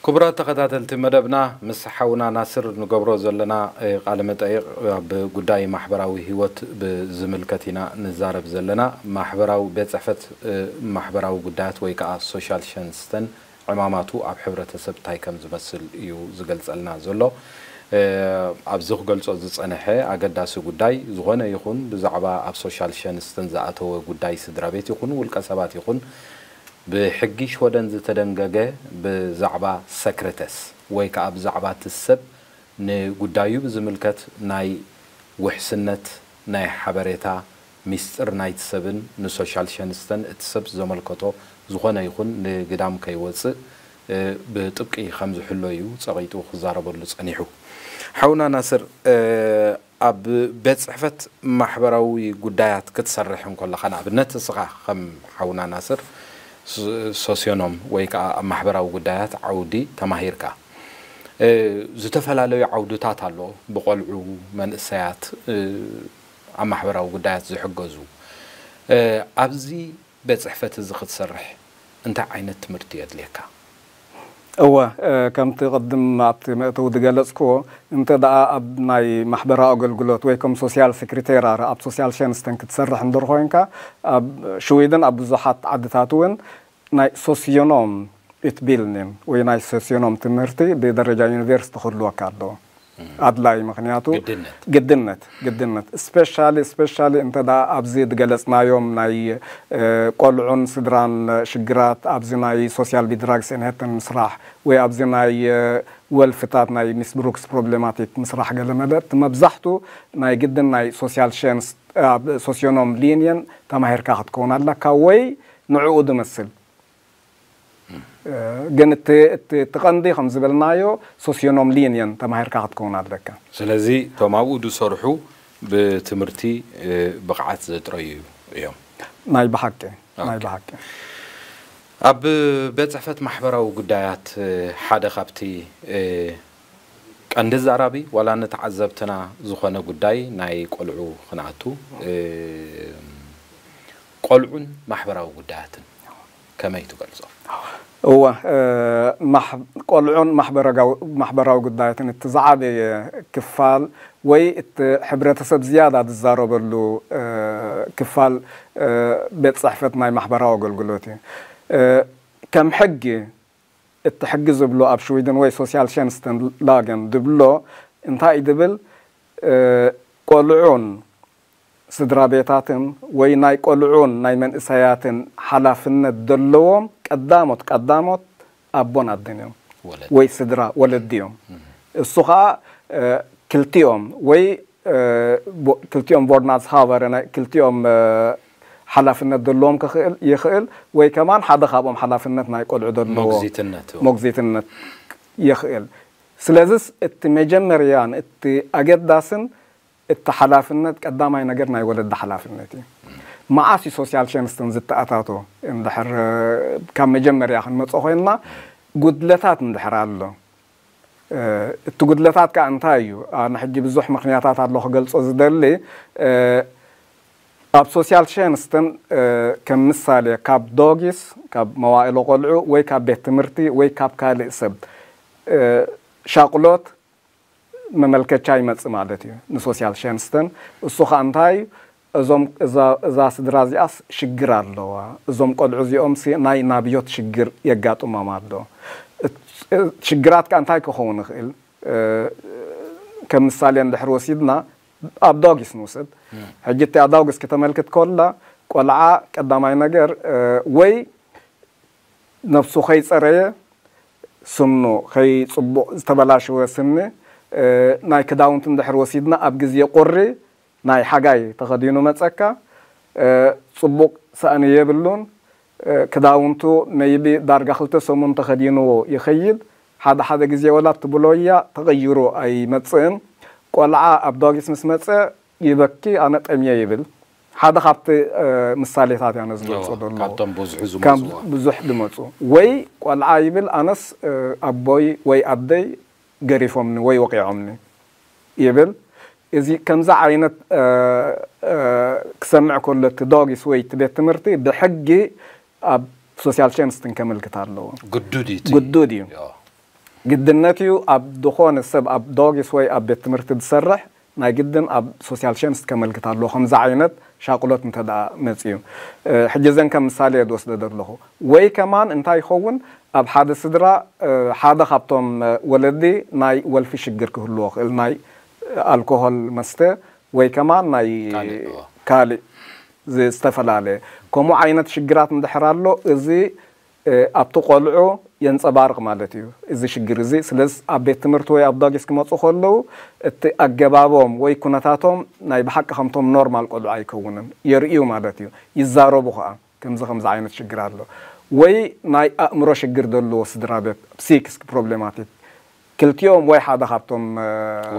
ክቡራት ተኸታተልቲ መደብና ምስ ሓውና ናስር ንገብሮ ዘለና ቃለ መጠይቕ ኣብ ጉዳይ ማሕበራዊ ህይወት ብዝምልከት ኢና ንዛረብ ዘለና። ማሕበራዊ ቤት ጽሕፈት ማሕበራዊ ጉዳያት ወይ ከዓ ሶሻል ሸንስተን ዕማማቱ ኣብ ሕብረተሰብ እንታይ ከም ዝመስል እዩ ዝገልጸልና ዘሎ። ኣብዚ ክገልጾ ዝጸንሐ ኣገዳሲ ጉዳይ ዝኾነ ይኹን ብዛዕባ ኣብ ሶሻል ሸንስተን ዝኣተወ ጉዳይ ስድራ ቤት ይኹን ውልቀ ሰባት ይኹን ብሕጊ ሽወደን ዝተደንገገ ብዛዕባ ሰክረተስ ወይ ከዓ ብዛዕባ እቲ ሰብ ንጉዳዩ ብዝምልከት ናይ ውሕስነት ናይ ሓበሬታ ሚስጥር ናይቲ ሰብን ንሶሻል ሸንስተን እቲ ሰብ ዘመልከቶ ዝኾነ ይኹን ንግዳም ከይወፅእ ብጥብቂ ከም ዝሕሎ እዩ ፀቒጡ ክዛረበሉ ፀኒሑ። ሓውና ናስር ኣብ ቤት ፅሕፈት ማሕበራዊ ጉዳያት ክትሰርሕ እንከለኻ ንኣብነት እስኻ ከም ሓውና ናስር ሶስዮኖም ወይ ከዓ ኣብ ማሕበራዊ ጉዳያት ዓውዲ ተማሂርካ ዝተፈላለዩ ዓውድታት ኣሎ ብቆልዑ መንእሰያት ኣብ ማሕበራዊ ጉዳያት ዝሕገዙ ኣብዚ ቤት ፅሕፈት እዚ ክትሰርሕ እንታይ ዓይነት ትምህርቲ የድልየካ? እወ ከምቲ ቅድም ኣብቲ መእተዊ ዝገለፅክዎ እንተ ደኣ ኣብ ናይ ማሕበራዊ ኣገልግሎት ወይ ከም ሶሲያል ሴክሬቴራር ኣብ ሶሲያል ሸንስተን ክትሰርሕ እንድር ኮይንካ ኣብ ሽዊድን ኣብ ብዙሓት ዓድታት እውን ናይ ሶሲዮኖም ኢትቢልኒን ወይ ናይ ሶሲዮኖም ትምህርቲ ብደረጃ ዩኒቨርሲቲ ክህልወካ ኣለዎ። ኣድላይ ምክንያቱ ግድነት ግድነት ግድነት ስፔሻሊ ስፔሻሊ እንተ ደኣ ኣብዚ ዝገለፅናዮም ናይ ቆልዑን ስድራን ሽግራት ኣብዚ ናይ ሶሲያል ቢድራግስ ኤንሄተን ምስራሕ ወይ ኣብዚ ናይ ወልፍታት ናይ ሚስብሩክስ ፕሮብሌማቲክ ምስራሕ ገለ መለ እቲ መብዛሕቱ ናይ ግድን ናይ ሶሲያል ሸንስ ኣብ ሶሲዮኖም ሊንየን ተማሂርካ ክትከውን ኣለካ ወይ ንዕኡ ዝመስል ግን እቲ እቲ እቲ ቀንዲ ከም ዝበልናዮ ሶሲዮኖም ሊንየን ተማሂርካ ክትከውን ኣለካ። ስለዚ እቶም ኣብኡ ዝሰርሑ ብትምህርቲ ብቕዓት ዘጥረዩ እዮም። ናይ ብሓቂ ናይ ብሓቂ። ኣብ ቤት ጽሕፈት ማሕበራዊ ጉዳያት ሓደ ካብቲ ቀንዲ ዛራቢ ዋላ ንተዓዘብትና ዝኾነ ጉዳይ ናይ ቆልዑ ክንኣቱ ቆልዑን ማሕበራዊ ጉዳያትን ከመይ ትገልጾ? እወ ቆልዑን ማሕበራዊ ጉዳያትን እቲ ዝዓበየ ክፋል ወይ እቲ ሕብረተሰብ ዝያዳ ዝዛረበሉ ክፋል ቤት ጽሕፈት ናይ ማሕበራዊ ኣገልግሎት እዩ። ከም ሕጊ እቲ ሕጊ ዝብሎ ኣብ ሽዊድን ወይ ሶሲያል ሸንስተን ላገን ዝብሎ እንታይ እዩ ዝብል ቆልዑን ስድራ ቤታትን ወይ ናይ ቆልዑን ናይ መንእሰያትን ሓላፍነት ዘለዎም ቀዳሞት ቀዳሞት ኣቦን ኣደን እዮም ወይ ስድራ ወለዲ እዮም። እሱ ከዓ ክልቲኦም ወይ ክልቲኦም ቮርናዝ ሃቨረ ክልቲኦም ሓላፍነት ዘለዎም ክኽእል ይኽእል ወይ ከማን ሓደ ካብኦም ሓላፍነት ናይ ቆልዑ ዘለዎ ሞግዚትነት ይኽእል። ስለዚስ እቲ መጀመርያን እቲ ኣገዳስን እቲ ሓላፍነት ቀዳማይ ነገር ናይ ወለዲ ሓላፍነት እዩ። መዓስ እዩ ሶሲያል ሸንስተን ዝተኣታቶ እንድሕር ካብ መጀመርያ ክንመፅኦ ኮይንና ጉድለታት እንድሕር ኣሎ እቲ ጉድለታት ከኣ እንታይ እዩ? ኣነ ሕጂ ብዙሕ ምኽንያታት ኣሎ ክገልጾ ዝደሊ። ኣብ ሶሲያል ሸንስትን ከም ምሳሌ ካብ ዶጊስ፣ ካብ መዋእሎ ቆልዑ ወይ ካብ ቤት ትምህርቲ ወይ ካብ ካልእ ሰብ ሻቕሎት መመልከቻ ይመጽእ ማለት እዩ ንሶሲያል ሸንስትን። እሱ ኸኣ እንታይ እዩ? እዞም እዛ እዛ ስድራ እዚኣስ ሽግር ኣለዋ። እዞም ቆልዑ እዚኦም ሲ ናይ ናብዮት ሽግር የጋጥሞም ኣሎ። እት- ሽግራት ከኣ እንታይ ክኸውን ይኽእል? ከም ምሳሌ እንድሕር ወሲድና ኣብ ዶጊስ ንውሰድ። ሕጂ እቲ ኣዳውግስ ከተመልክት ከላ ቆልዓ ቀዳማይ ነገር ወይ ነብሱ ከይጸረየ ስኑ ከይጽቡቕ ዝተበላሸወ ስኒ ናይ ክዳውንቲ እንድሕር ወሲድና ኣብ ግዜ ቁሪ ናይ ሓጋይ ተኸዲኑ መጸካ ጽቡቕ ሳእኒ የብሉን። ክዳውንቱ መይቢ ዳርጋ ክልተ ሰሙን ተኸዲንዎ ይኸይድ። ሓደ ሓደ ግዜ ወላ ትብሎያ ተቐይሩ ኣይመጽእን። ቆልዓ ኣብ ዶጊስ ምስ መጸ ይበኪ ኣነ ጠምየ ይብል። ሓደ ካብቲ ምሳሌታት ያነ ዝገልጾ ዘሎ ካብቶም ብዙሕ ዝመጽዋ ብዙሕ ዝመጹ ወይ ቆልዓ ይብል ኣነስ ኣቦይ ወይ ኣደይ ገሪፎምኒ ወይ ወቂዖምኒ ይብል። እዚ ከምዚ ዓይነት ክሰምዕ ከሎ እቲ ዶጊስ ወይ እቲ ቤት ትምህርቲ ብሕጊ ኣብ ሶሲያል ሸንስትን ከመልክት ኣለዎ። ግዱድ እዩ እቲ። ግዱድ እዩ። ያ። ግድነት እዩ ኣብ ዝኾነ ሰብ ኣብ ዶጊስ ወይ ኣብ ቤት ትምህርቲ ዝሰርሕ ናይ ግድን ኣብ ሶሲያል ሸንስት ከመልክት ኣለዎ። ከምዚ ዓይነት ሻቅሎት እንተ ደኣ መጽዩ ሕጂ ዘን ከም ምሳሌ እየ ዝወስደ ዘለኹ። ወይ ከማን እንታይ ይኸውን ኣብ ሓደ ስድራ ሓደ ካብቶም ወለዲ ናይ ወልፊ ሽግር ክህልዎ ክእል ናይ ኣልኮሆል መስተ ወይ ከማን ናይ ካልእ፣ እዎ። ካልእ ዝ- ዝተፈላለየ ከምኡ ዓይነት ሽግራት እንድሕር ኣሎ እዚ ኣብቲ ቆልዑ የንጸባርቕ ማለት እዩ እዚ ሽግር እዚ። ስለዚ ኣብ ቤት ትምህርቲ ወይ ኣብ ዳጊስ ክመጹ ከለዉ እቲ ኣገባቦም ወይ ኩነታቶም ናይ ብሓቂ ከምቶም ኖርማል ቆልዑ ኣይከውንን የርእዩ ማለት እዩ። ይዛረቡ ከኣ ከምዚ ከምዚ ዓይነት ሽግር ኣሎ ወይ ናይ ኣእምሮ ሽግር ዘለዎ ስድራ ቤት ሲክስ ፕሮብሌማቲክ ክልቲኦም ወይ ሓደ ካብቶም እ፣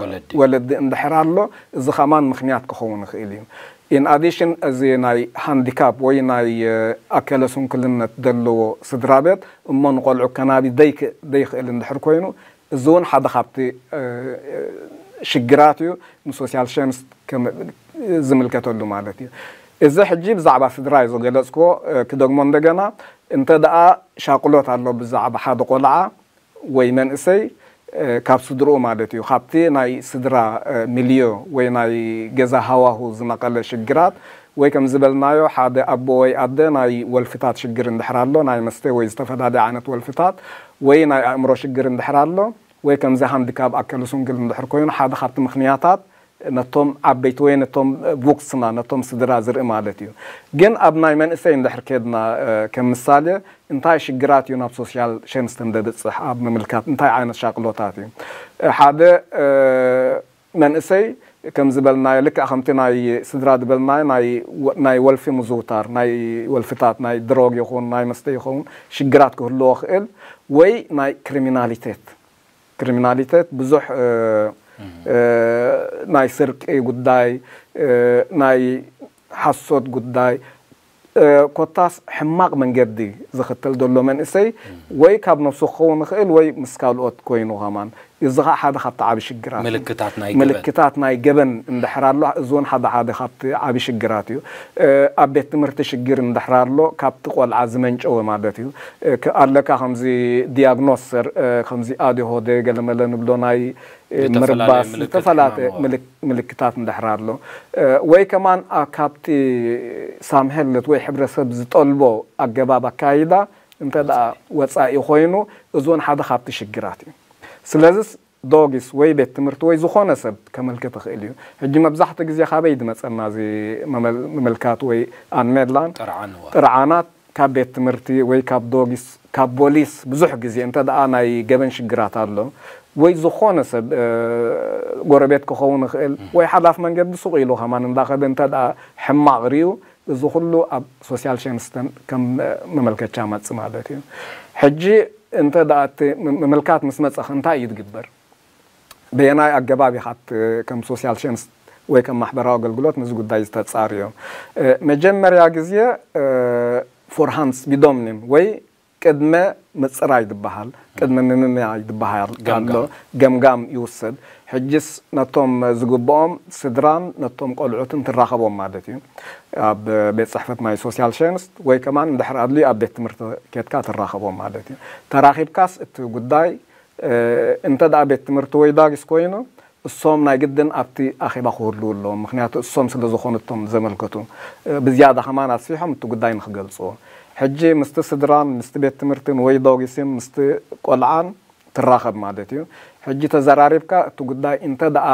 ወለዲ። ወለዲ እንድሕር ኣሎ እዚ ከማን ምኽንያት ክኸውን ይኽእል እዩ። ኢን ኣዲሽን እዚ ናይ ሃንዲካፕ ወይ ናይ እ፣ ኣከለ ስንኩልነት ዘለዎ ስድራ ቤት እሞ ንቆልዑ ከናቢ ዘይክ- ዘይኽእል እንድሕር ኮይኑ እዚ እውን ሓደ ካብቲ እ፣ ሽግራት እዩ ንሶሲያል ሸንስ ከም- ዝምልከተሉ ማለት እዩ። እዚ ሕጂ ብዛዕባ ስድራ እዩ ዝገለጽክዎ እ፣ ክደግሞ እንደገና እንተ ደኣ ሻቅሎት ኣሎ ብዛዕባ ሓደ ቆልዓ ወይ መንእሰይ ካብ ስድርኡ ማለት እዩ ካብቲ ናይ ስድራ ሚልዮ ወይ ናይ ገዛ ሃዋሁ ዝነቐለ ሽግራት ወይ ከም ዝበልናዮ ሓደ ኣቦ ወይ ኣደ ናይ ወልፍታት ሽግር እንድሕር ኣሎ ናይ መስተ ወይ ዝተፈላለየ ዓይነት ወልፍታት ወይ ናይ ኣእምሮ ሽግር እንድሕር ኣሎ ወይ ከምዚ ሃንዲካብ ኣከለ ስንኩል እንድሕር ኮይኑ ሓደ ካብቲ ምኽንያታት ነቶም ዓበይቲ ወይ ነቶም ቡክስና ነቶም ስድራ ዝርኢ ማለት እዩ። ግን ኣብ ናይ መንእሰይ እንድሕር ከድና ከም ምሳሌ እንታይ ሽግራት እዩ ናብ ሶሲያል ሸንስተን ደብፅሕ ኣብ ምምልካት እንታይ ዓይነት ሻቅሎታት እዩ ሓደ መንእሰይ ከም ዝበልናዮ ልክዕ ከምቲ ናይ ስድራ ዝበልናዮ ናይ ወልፊ ምዝውታር ናይ ወልፍታት ናይ ድሮግ ይኹን ናይ መስተ ይኸውን ሽግራት ክህልዎ ክእል ወይ ናይ ክሪሚናሊቴት ክሪሚናሊቴት ብዙሕ ናይ ስርቂ ጉዳይ ናይ ሓሶት ጉዳይ ኮታስ ሕማቕ መንገዲ ዝኽተል ዘሎ መንእሰይ ወይ ካብ ነብሱ ክኸውን ይኽእል ወይ ምስ ካልኦት ኮይኑ ከማን እዚ ከዓ ሓደ ካብቲ ዓብ ሽግራት ምልክታት ናይ ገበን። ምልክታት ናይ ገበን እንድሕር ኣሎ እዚ እውን ሓደ ሓደ ካብቲ ዓብ ሽግራት እዩ ኣብ ቤት ትምህርቲ ሽግር እንድሕር ኣሎ ካብቲ ቆልዓ ዝመንጨወ ማለት እዩ ኣለካ ከምዚ ዲያግኖሰር ከምዚ ኣድሆደ ገለመለ ንብሎ ናይ ምርባስ ዝተፈላለየ ምልክታት እንድሕር ኣሎ ወይ ከማን ካብቲ ሳምሄለት ወይ ሕብረተሰብ ዝጠልቦ ኣገባብ ኣካይዳ እንተ ደኣ ወፃኢ ኮይኑ እዚ እውን ሓደ ካብቲ ሽግራት እዩ ስለዚስ ዶጊስ ወይ ቤት ትምህርቲ ወይ ዝኾነ ሰብ ከመልክት ይኽእል እዩ ሕጂ መብዛሕትኡ ግዜ ካበይ ዝመፀና እዚ ምምልካት ወይ ኣንሜድላን ጥርዓናት ካብ ቤት ትምህርቲ ወይ ካብ ዶጊስ ካብ ቦሊስ ብዙሕ ግዜ እንተ ደኣ ናይ ገበን ሽግራት ኣሎ ወይ ዝኾነ ሰብ ጎረቤት ክኸውን ይኽእል ወይ ሓላፍ መንገዲ ሱቕ ኢሉ ከማን እንዳኸደ እንተ ደኣ ሕማቕ ርዩ እዚ ኩሉ ኣብ ሶሲያል ሸንስተን ከም መመልከቻ መጽ ማለት እዩ ሕጂ እንተ ደኣ እቲ ምምልካት ምስ መጸ እንታይ እዩ ዝግበር በየናይ ኣገባብ ኢኻ ከም ሶሲያል ሸንስ ወይ ከም ማሕበራዊ ኣገልግሎት ነዚ ጉዳይ ዝተጻርዮ መጀመርያ ግዜ ፎርሃንስ ቢዶምኒም ወይ ቅድመ ምፅራይ ዝበሃል ቅድመ ምምማይ ዝበሃል ኣሎ። ገምጋም ይውሰድ። ሕጅስ ነቶም ዝግብኦም ስድራን ነቶም ቆልዑትን ትራኸቦም ማለት እዩ። ኣብ ቤት ፅሕፈት ናይ ሶሲያል ሸንስት ወይ ከማን እንድሕር ኣድልዩ ኣብ ቤት ትምህርቲ ኬድካ ትራኸቦም ማለት እዩ። ተራኺብካስ እቲ ጉዳይ እንተ ደኣ ቤት ትምህርቲ ወይ ዳጊስ ኮይኑ እሶም ናይ ግድን ኣብቲ ኣኼባ ክህልዉ ኣለዎም። ምክንያቱ እሶም ስለ ዝኾኑ እቶም ዘመልከቱ ብዝያዳ ከማን ኣስፊሖም እቲ ጉዳይ ንክገልፅዎ። ሕጂ ምስቲ ስድራን ምስቲ ቤት ትምህርትን ወይ ዳጊስን ምስቲ ቆልዓን ትራኸብ ማለት እዩ። ሕጂ ተዘራሪብካ እቲ ጉዳይ እንተ ደኣ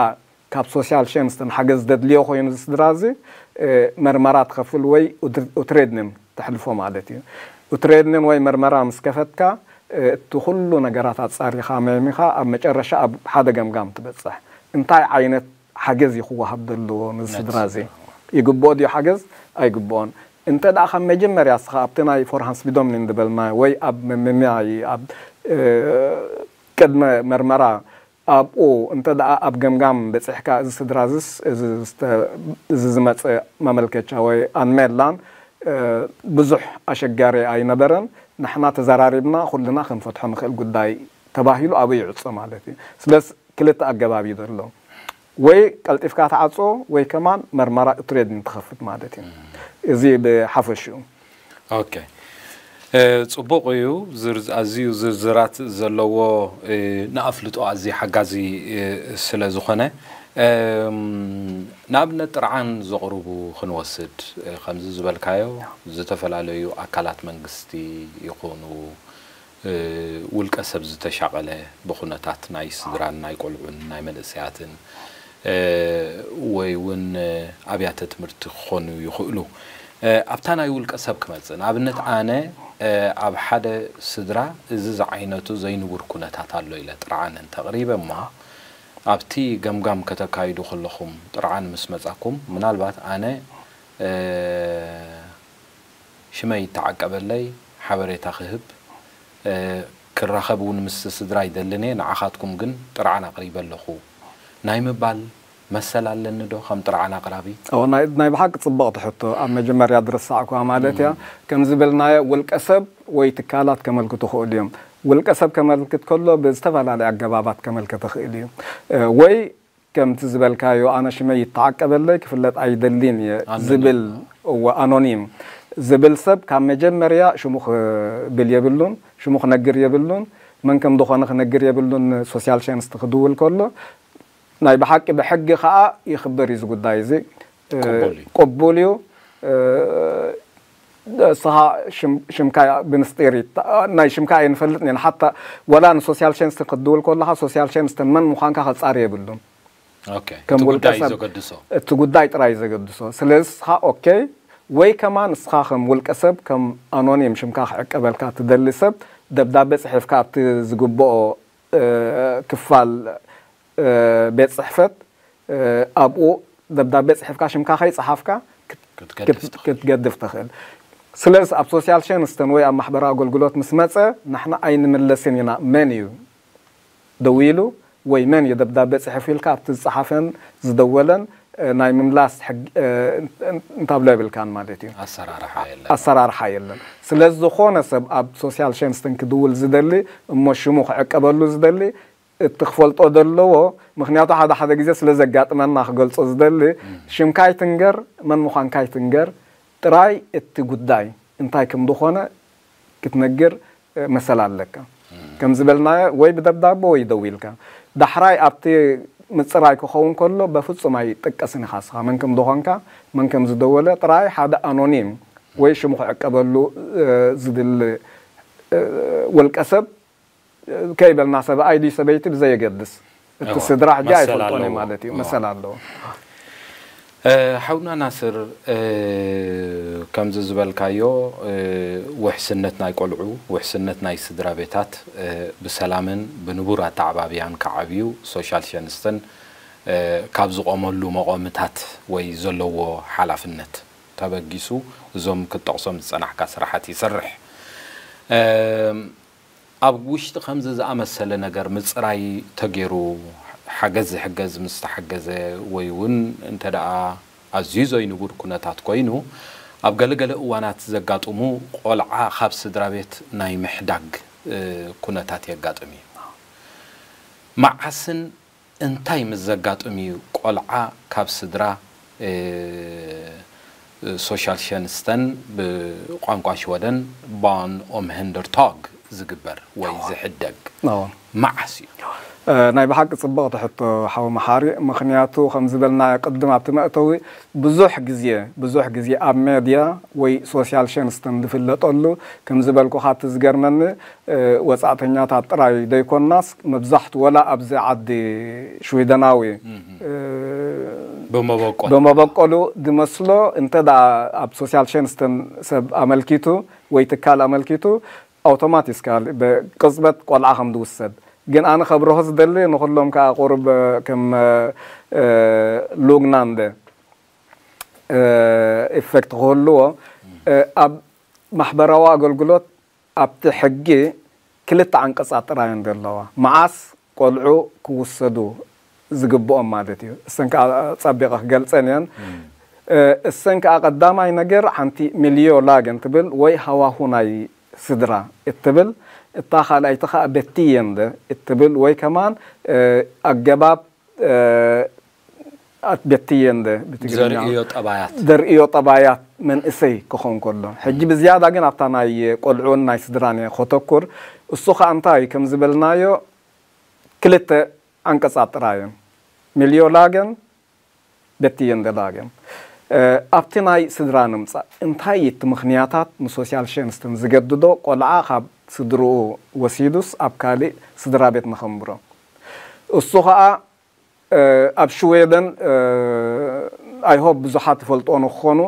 ካብ ሶሲያል ሸንስትን ሓገዝ ዘድልዮ ኮይኑ እዚ ስድራ እዚ መርመራ ትኸፍል ወይ ኡትሬድንን ተሕልፎ ማለት እዩ። ኡትሬድንን ወይ መርመራ ምስ ከፈትካ እቲ ኩሉ ነገራት ኣጻሪኻ መሚኻ ኣብ መጨረሻ ኣብ ሓደ ገምጋም ትበጽሕ። እንታይ ዓይነት ሓገዝ እዩ ክወሃብ ዘለዎ ነዚ ስድራ እዚ? ይግብኦ ድዩ ሓገዝ? ኣይግብኦን። እንተ ደኣ ካብ መጀመርያ እስኻ ኣብቲ ናይ ፎርሃንስ ቢዶምኒን ዝበልናዮ ወይ ኣብ መመምያይ ኣብ ቅድመ መርመራ ኣብኡ እንተ ደኣ ኣብ ገምጋም በጺሕካ እዚ ስድራ እዝስ እዚ ዝመጸ ማመልከቻ ወይ ኣንሜላን ብዙሕ ኣሸጋሪ ኣይነበረን። ንሕና ተዘራሪብና ኩልና ክንፈትሖ ንኽእል ጉዳይ ተባሂሉ ኣብኡ ይዕጾ ማለት እዩ። ስለዚ ክልተ ኣገባብ እዩ ዘሎ። ወይ ቀልጢፍካ ትዓጽዎ ወይ ከማን መርመራ ኡትሬድን ትኸፍት ማለት እዩ። እዚ ብሓፈሽኡ። ኦኬ ጽቡቕ እዩ። ኣዝዩ ዝርዝራት ዘለዎ ንኣፍልጦ ኣዝዩ ሓጋዚ ስለ ዝኾነ ንኣብነት ጥርዓን ዘቕርቡ ክንወስድ ከምዚ ዝበልካዮ ዝተፈላለዩ ኣካላት መንግስቲ ይኹኑ ውልቀ ሰብ ዝተሻቐለ ብኹነታት ናይ ስድራን ናይ ቆልዑን ናይ መንእሰያትን ወይ እውን ኣብያተ ትምህርቲ ክኾኑ ይኽእሉ። ኣብታ ናይ ውልቀ ሰብ ክመጽእ፣ ንኣብነት ኣነ ኣብ ሓደ ስድራ እዚ ዝዓይነቱ ዘይንቡር ኩነታት ኣሎ ኢለ ጥርዓን እንተቕሪበ እሞ ኣብቲ ገምጋም ከተካይዱ ከለኹም ጥርዓን ምስ መጻኩም ምናልባት ኣነ ሽመይ ይተዓቀበለይ ሓበሬታ ክህብ ክራኸብ እውን ምስ ስድራ ይደልን እየ ንዓኻትኩም ግን ጥርዓን ኣቕሪበ ኣለኹ ናይ ምባል መሰል ኣለኒ ዶ ከም ጥርዓን ኣቕራቢ? ናይ ብሓቂ ፅብቕቲ ሕቶ ኣብ መጀመርያ ዝረሳዕኩዋ ማለት እያ። ከም ዝበልናዮ ውልቀ ሰብ ወይ ትካላት ከመልክቱ ይኽእሉ እዮም። ውልቀ ሰብ ከመልክት ከሎ ብዝተፈላለየ ኣገባባት ከመልክት ይኽእል እዩ። ወይ ከምቲ ዝበልካዮ ኣነ ሽመይ ይተዓቀበለይ ክፍለጥ ኣይደልን እየ ዝብል እወ ኣኖኒም ዝብል ሰብ ካብ መጀመርያ ሽሙ ክብል የብሉን፣ ሽሙ ክነግር የብሉን፣ መን ከም ዝኾነ ክነግር የብሉን። ሶሲያል ሸንስት ክድውል ከሎ ናይ ብሓቂ ብሕጊ ከዓ ይኽበር እዩ እዚ ጉዳይ እዚ። ቅቡል እዩ። ቅቡል እዩ። እስኻ ሽምካ ብምስጢር ናይ ሽምካ ኣይንፈልጥን ኢና ሓታ ወላ ንሶሲያል ሸንስትን ክትድውል ከለኻ ሶሲያል ሸንስትን መን ምዃንካ ከጻሪ የብሉን። ከም ውልቀ ሰብ እቲ ጉዳይ ጥራይ ዘገድሶ። ስለዚ እስኻ ኦኬ ወይ ከማን እስኻ ከም ውልቀ ሰብ ከም ኣኖኒም ሽምካ ክዕቀበልካ ትደሊ ሰብ ደብዳቤ ጽሒፍካ ኣብቲ ዝግብኦ ክፋል ቤት ጽሕፈት ኣብኡ ደብዳቤ ጽሒፍካ ሽምካ ከይጸሓፍካ ክትገድፍ ትኽእል። ስለዚ ኣብ ሶሲያል ሸንስተን ወይ ኣብ ማሕበራዊ ኣገልግሎት ምስ መጸ ንሕና ኣይንምለስን ኢና። መን እዩ ደዊሉ ወይ መን እዩ ደብዳቤ ጽሒፉ ኢልካ ኣብቲ ዝጸሓፈን ዝደወለን ናይ ምምላስ ሕግ እንታብሎ የብልካን ማለት እዩ። ኣሰራርሓ የለን። ስለዚ ዝኾነ ሰብ ኣብ ሶሲያል ሸንስተን ክድውል ዝደሊ እሞ ሽሙ ክዕቀበሉ ዝደሊ እቲ ክፈልጦ ዘለዎ ምኽንያቱ ሓደ ሓደ ግዜ ስለ ዘጋጥመና ክገልጾ ዝደሊ ሽምካ ኣይትንገር መን ምዃንካ ኣይትንገር ጥራይ እቲ ጉዳይ እንታይ ከም ዝኾነ ክትነግር መሰል ኣለካ። ከም ዝበልናዮ ወይ ብደብዳቦ ወይ ደዊልካ ዳሕራይ ኣብቲ ምፅራይ ክኸውን ከሎ በፍጹም ኣይጥቀስን ኢኻ እስኻ መን ከም ዝኾንካ መን ከም ዝደወለ ጥራይ ሓደ ኣኖኒም ወይ ሽሙ ክዕቀበሉ ዝድሊ ውልቀ ሰብ ከይበልና ሰብኣይ ድዩ ሰበይቲ ብዘየገድስ እቲ ስድራ ሕጂ ኣይፈልጦን እዩ ማለት እዩ። መሰል ኣለዎ። ሓውና ናስር ከምዚ ዝበልካዮ ውሕስነት ናይ ቆልዑ ውሕስነት ናይ ስድራ ቤታት ብሰላምን ብንቡር ኣተዓባብያን ክዓብዩ ሶሻል ሸንስተን ካብ ዝቆመሉ መቆምታት ወይ ዘለዎ ሓላፍነት ተበጊሱ እዞም ክትጠቕሶም ዝጸናሕካ ስራሓት ይሰርሕ። ኣብ ውሽጢ ከምዚ ዝኣመሰለ ነገር ምጽራይ ተገይሩ ሓገዝ ዝሕገዝ ምስ ተሓገዘ ወይ እውን እንተ ደኣ ኣዝዩ ዘይንቡር ኩነታት ኮይኑ ኣብ ገለገለ እዋናት ዘጋጥሙ ቆልዓ ካብ ስድራ ቤት ናይ ምሕዳግ ኩነታት የጋጥም እዩ። መዓስን እንታይ ምስ ዘጋጥም እዩ ቆልዓ ካብ ስድራ Socialtjänsten ብቋንቋ ሽወደን barn omhändertag ዝግበር ወይ ዝሕደግ? መዓስ እዩ? ናይ ብሓቂ ፅብቕቲ ሕቶ ሓው መሓሪ። ምኽንያቱ ከም ዝበልናዮ ቅድም ኣብቲ መእተዊ ብዙሕ ግዜ ብዙሕ ግዜ ኣብ ሜድያ ወይ Socialtjänsten ዝፍለጠሉ ከም ዝበልኩኻ እቲ ዝገርመኒ ወፃእተኛታት ጥራይ ዘይኮናስ መብዛሕቱ ወላ ኣብዚ ዓዲ ሽዊደናዊ ብመበቆል ብመበቆሉ ዝመስሎ እንተ ደኣ ኣብ Socialtjänsten ሰብ ኣመልኪቱ ወይ ትካል ኣመልኪቱ ኣውቶማቲስካል ብቅጽበት ቆልዓ ከም ዝውሰድ ግን ኣነ ከብርሆ ዝደሊ ንኩሎም ከዓ ቁሩብ ከም ሉግናንደ ኢፌክት ክህልዎ ኣብ ማሕበራዊ ኣገልግሎት ኣብቲ ሕጊ ክልተ ዓንቀጻት ጥራይ እየን ዘለዋ። መዓስ ቆልዑ ክውሰዱ ዝግብኦም ማለት እዩ። እሰን ከዓ ጸቢቐ ክገልጸን እየን። እሰን ከዓ ቀዳማይ ነገር ሓንቲ ሚልዮ ላገን ትብል ወይ ሃዋሁ ናይ ስድራ እትብል፣ እታ ካልኣይቲ ከዓ በትየንደ እትብል ወይ ከማን ኣገባብ ኣትቤትየንደ ብትግርኛ ዘርእዮ ጠባያት ዘርእዮ ጠባያት መንእሰይ ክኾን ከሎ ሕጂ ብዝያዳ ግን ኣብታ ናይ ቆልዑን ናይ ስድራን እየ ከተኩር። እሱ ከዓ እንታይ ከም ዝበልናዮ ክልተ ዓንቀጻት ጥራይ እዮም። ሚልዮ ላገን በትየንደ ላገን ኣብቲ ናይ ስድራ ንምጻእ እንታይ እቲ ምኽንያታት ንሶሲያል ሸንስትን ዝገድዶ ቆልዓ ካብ ስድርኡ ወሲዱስ ኣብ ካልእ ስድራ ቤት ንኸንብሮ እሱ ከዓ ኣብ ሽዌደን ኣይሆፕ ብዙሓት ይፈልጥዎ ንክኾኑ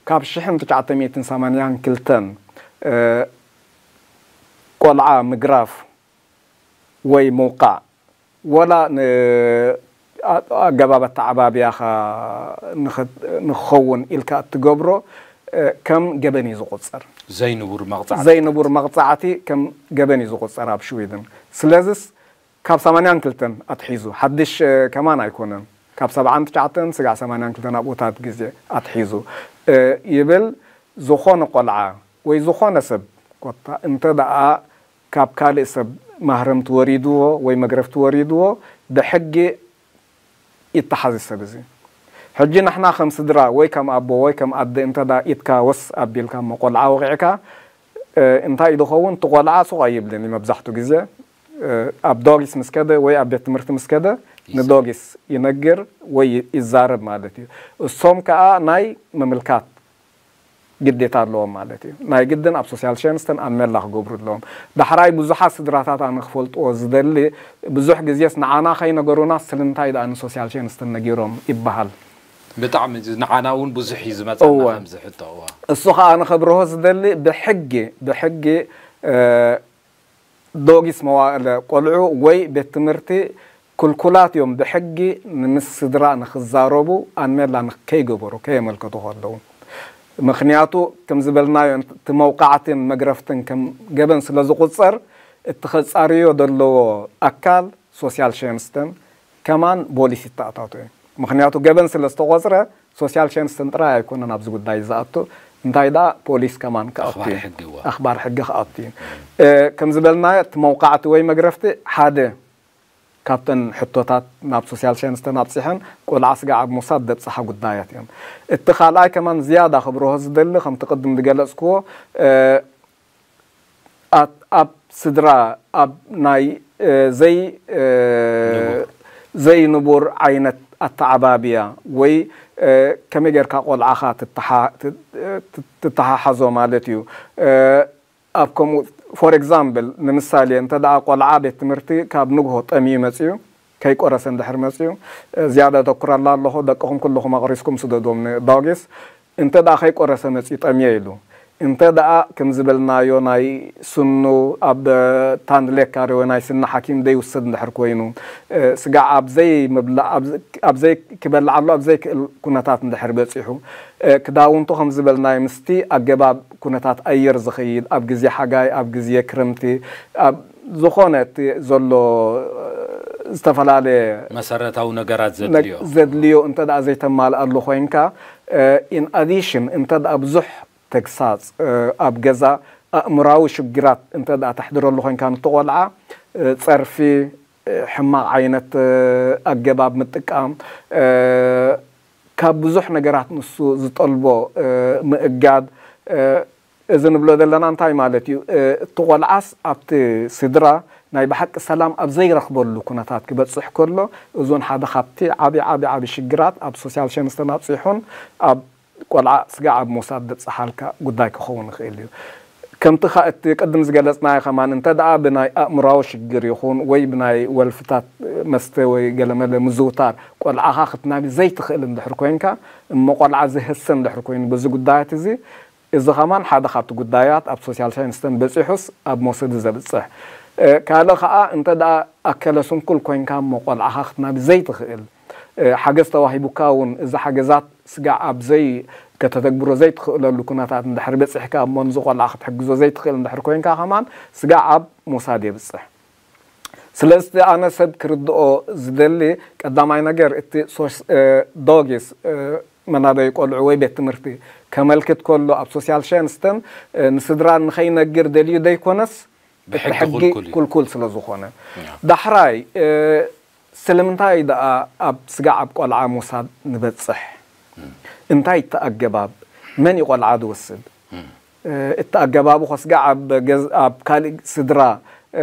ካብ ሽሕን ትሽዓተ ሚእትን ሰማንያን ክልተን ቆልዓ ምግራፍ ወይ ምውቃዕ ወላ ኣገባብ ኣተዓባብያኻ ንክኸውን ኢልካ እትገብሮ ከም ገበን እዩ ዝቁፀር። ዘይንቡር መቕፃዕቲ ዘይንቡር መቕፃዕቲ ከም ገበን እዩ ዝቁፀር ኣብ ሽዊድን። ስለዚስ ካብ ሰማንያን ክልተን ኣትሒዙ ሓድሽ ከማን ኣይኮነን። ካብ ሰብዓን ትሽዓተን ስጋዕ ሰማንያን ክልተን ኣብኡታት ግዜ ኣትሒዙ ይብል። ዝኾነ ቆልዓ ወይ ዝኾነ ሰብ ኮታ እንተ ደኣ ካብ ካልእ ሰብ ማህረምቲ ወሪድዎ ወይ መግረፍቲ ወሪድዎ ብሕጊ ይተሓዝ ሰብ እዚ። ሕጂ ንሕና ከም ስድራ ወይ ከም ኣቦ ወይ ከም ኣደ እንተ ደኣ ኢድካ ወስ ኣቢልካ እሞ ቆልዓ ወቒዕካ እንታይ እዩ ዝኸውን? እቲ ቆልዓ ሱቕ ኣይብልን እዩ መብዛሕቱ ግዜ። ኣብ ዶጊስ ምስ ከደ ወይ ኣብ ቤት ትምህርቲ ምስ ከደ ንዶጊስ ይነግር ወይ ይዛረብ ማለት እዩ። እሶም ከኣ ናይ ምምልካት ግዴታ ኣለዎም ማለት እዩ። ናይ ግድን ኣብ ሶሲያል ሸንስተን ኣብ ሜላ ክገብሩ ኣለዎም። ዳሕራይ ብዙሓት ስድራታት ኣነ ክፈልጥዎ ዝደሊ ብዙሕ ግዜስ ንዓና ከይነገሩና ስለምንታይ ደኣ ንሶሲያል ሸንስተን ነጊሮም ይበሃል። ብጣዕሚ ንዓና እውን ብዙሕ እዩ ዝመፀና ከምዚ ሕቶ። እሱ ከዓ ንኸብርሆ ዝደሊ ብሕጊ ብሕጊ ዶጊስ መዋእለ ቆልዑ ወይ ቤት ትምህርቲ ክልኩላት እዮም ብሕጊ ንምስ ስድራ ንክዛረቡ ኣንሜላ ከይገበሩ ከየመልከቱ ከለዉ። ምክንያቱ ከም ዝበልናዮ እቲ መውቃዕትን መግረፍትን ከም ገበን ስለ ዝቁፀር እቲ ከፃርዮ ዘለዎ ኣካል ሶሲያል ሸንስተን ከማን ቦሊስ ይተኣታቶ እዩ። ምክንያቱ ገበን ስለ ዝተቆፅረ ሶሲያል ሸንስተን ጥራይ ኣይኮነን ኣብዚ ጉዳይ ዝኣቱ እንታይ ደኣ ፖሊስ ከማን ክኣቱ ኣኽባሪ እዩ። ሕጊ እዋ። ኣኽባሪ ሕጊ ክኣቱ እዩ። ከም ዝበልናዮ እቲ መውቃዕቲ ወይ መግረፍቲ ሓደ ካብተን ሕቶታት ናብ ሶሲያል ሸንስተን ኣብፂሐን ቆልዓ ስጋ ኣብ ሞሳድ ደብፅሓ ጉዳያት እዮም። እቲ ካልኣይ ከማን ዝያዳ ክብርሆ ዝደሊ ከምቲ ቅድም ዝገለፅክዎ ኣብ ስድራ ኣብ ናይ ዘይ ዘይንቡር ዓይነት ኣተዓባብያ ወይ ከመይ ጌርካ ቆልዓኻ ትተሓሓዞ ማለት እዩ። ኣብ ከምኡ ፎር ኤግዛምፕል ንምሳሌ እንተ ደኣ ቆልዓ ቤት ትምህርቲ ካብ ንግሆ ጠምዩ መፅዩ ከይቆረሰ እንድሕር መፅዩ ዝያዳ ተኩራላ ኣለኹ ደቅኹም ኩልኹም ኣቕሪስኩም ስደዶም ንዳጊስ እንተ ደኣ ከይቆረሰ መፅዩ ጠምየ ኢሉ እንተ ደኣ ከም ዝበልናዮ ናይ ስኑ ኣብ ታንድሌካሪ ወይ ናይ ስኒ ሓኪም ዘይውሰድ እንድሕር ኮይኑ ስጋዕ ኣብ ዘይምብላዕ ኣብ ዘይክበልዓሉ ኣብ ዘይክእል ኩነታት እንድሕር በፂሑ ክዳውንቱ ከም ዝበልናዮ ምስቲ ኣገባብ ኩነታት ኣየር ዝኸይድ ኣብ ግዜ ሓጋይ ኣብ ግዜ ክረምቲ ኣብ ዝኾነ እቲ ዘሎ ዝተፈላለየ መሰረታዊ ነገራት ዘድልዮ ዘድልዮ እንተ ደኣ ዘይተማልኣሉ ኮይንካ ኢን ኣዲሽን እንተ ደኣ ብዙሕ ተግሳጽ ኣብ ገዛ ኣእምራዊ ሽግራት እንተ ደኣ ተሕድረሉ ኮይንካ ንተቆልዓ ጸርፊ፣ ሕማቕ ዓይነት ኣገባብ ምጥቃም፣ ካብ ብዙሕ ነገራት ንሱ ዝጠልቦ ምእጋድ፣ እዚ ንብሎ ዘለና እንታይ ማለት እዩ? እቲ ቆልዓስ ኣብቲ ስድራ ናይ ብሓቂ ሰላም ኣብ ዘይረኽበሉ ኩነታት ክበጽሕ ከሎ፣ እዙን ሓደ ካብቲ ዓቢ ዓቢ ዓቢ ሽግራት ኣብ ሶሲያል ሸንስተን ኣብጺሑን ኣብ ቆልዓ ስጋዕ ኣብ ሞሳድ ዘብጽሓልካ ጉዳይ ክኸውን ይኽእል እዩ። ከምቲ ካ እቲ ቅድም ዝገለጽናዮ ከማን እንተ ደኣ ብናይ ኣእምራዊ ሽግር ይኹን ወይ ብናይ ወልፍታት መስተ ወይ ገለመለ ምዝውታር ቆልዓኻ ክትናቢ ዘይትኽእል እንድሕር ኮይንካ እሞ ቆልዓ ዝህሰ እንድሕር ኮይኑ በዚ ጉዳያት እዚ እዚ ከማን ሓደ ካብቲ ጉዳያት ኣብ ሶሲያል ሳይንስተን በጺሑስ ኣብ ሞሰዲ ዘብጽሕ ካልእ ከዓ እንተ ደኣ ኣከለ ስንኩል ኮይንካ እሞ ቆልዓኻ ክትናቢ ዘይትኽእል ሓገዝ ተዋሂቡካ እውን እዚ ሓገዛት ስጋዕ ኣብ ዘይ ከተተግብሮ ዘይትኽእለሉ ኩነታት እንድሕር በፂሕካ እሞ ንዚ ቆልዓ ክትሕግዞ ዘይትኽእል እንድሕር ኮይንካ ከማን ስጋዕ ኣብ ሞሳድ የብፅሕ። ስለዚ ኣነ ሰብ ክርድኦ ዝደሊ ቀዳማይ ነገር እቲ ዶጊስ መናበይ ቆልዑ ወይ ቤት ትምህርቲ ከመልክት ከሎ ኣብ ሶሲያል ሸንስተን ንስድራ ንኸይነግር ደልዩ ደይኮነስ ብሕጊ ሕጊ ክልኩል እዩ። ክልኩል ስለ ዝኾነ ዳሕራይ ስለምንታይ ደኣ ኣብ ስጋዕ ኣብ ቆልዓ ምውሳድ ንበጽሕ? እንታይ እቲ ኣገባብ? መን እዩ ቆልዓ ዝወስድ? እቲ ኣገባቡ ከስጋዕ ኣብ ካልእ ስድራ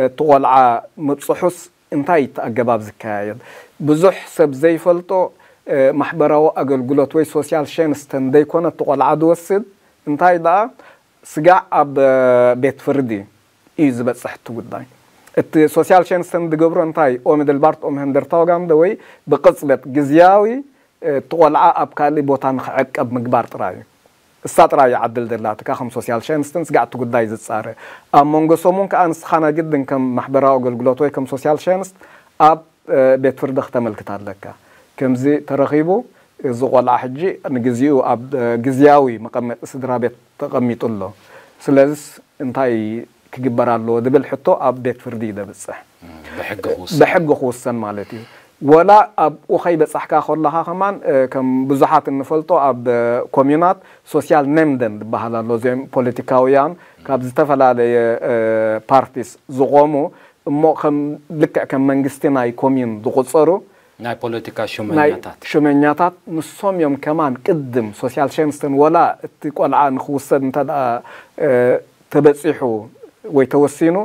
እቲ ቆልዓ ምብጽሑስ እንታይ እቲ ኣገባብ ዝከያየድ? ብዙሕ ሰብ ዘይፈልጦ ማሕበራዊ ኣገልግሎት ወይ ሶሲያል ሸንስተን ዘይኮነ እቲ ቆልዓ ዝወስድ እንታይ ደኣ ስጋዕ ኣብ ቤት ፍርዲ እዩ ዝበጽሕ እቲ ጉዳይ። እቲ ሶሲያል ሸንስተን ዝገብሮ እንታይ ኦምድልባርት ኦም ህንደርታውጋንደ ወይ ብቕጽበት ግዝያዊ እቲ ቆልዓ ኣብ ካልእ ቦታ ንክዕቀብ ምግባር ጥራይ እዩ። እሳ ጥራይ ይዓድል ደላ እትካ ከም ሶሲያል ሸንስትን ስጋዕ እቲ ጉዳይ ዝጻረ ኣብ መንጎ ሰሙን ከኣ ንስኻ ናይ ግድን ከም ማሕበራዊ ኣገልግሎት ወይ ከም ሶሲያል ሸንስት ኣብ ቤት ፍርዲ ክተመልክት ኣለካ። ከምዚ ተረኺቡ እዚ ቆልዓ ሕጂ ንግዚኡ ኣብ ግዝያዊ መቐመጢ ስድራ ቤት ተቐሚጡ ኣሎ። ስለዚስ እንታይ ክግበር ኣለዎ ዝብል ሕቶ ኣብ ቤት ፍርዲ እዩ ዘብፅሕ። ብሕጊ ክውሰን። ብሕጊ ክውሰን ማለት እዩ። ወላ ኣብኡ ከይበፃሕካ ከለኻ ከማን ከም ብዙሓት እንፈልጦ ኣብ ኮሚዩናት ሶሲያል ነምደን ዝበሃል ኣሎ። እዚኦም ፖለቲካውያን ካብ ዝተፈላለየ ፓርቲስ ዝቆሙ እሞ ከም ልክዕ ከም መንግስቲ ናይ ኮሚዩን ዝቁፀሩ ናይ ፖለቲካ ናይ ሹመኛታት። ሹመኛታት ንሶም እዮም ከማን ቅድም ሶሲያል ሸንስተን ወላ እቲ ቆልዓ ንክውሰድ እንተ ደኣ ተበጺሑ ወይ ተወሲኑ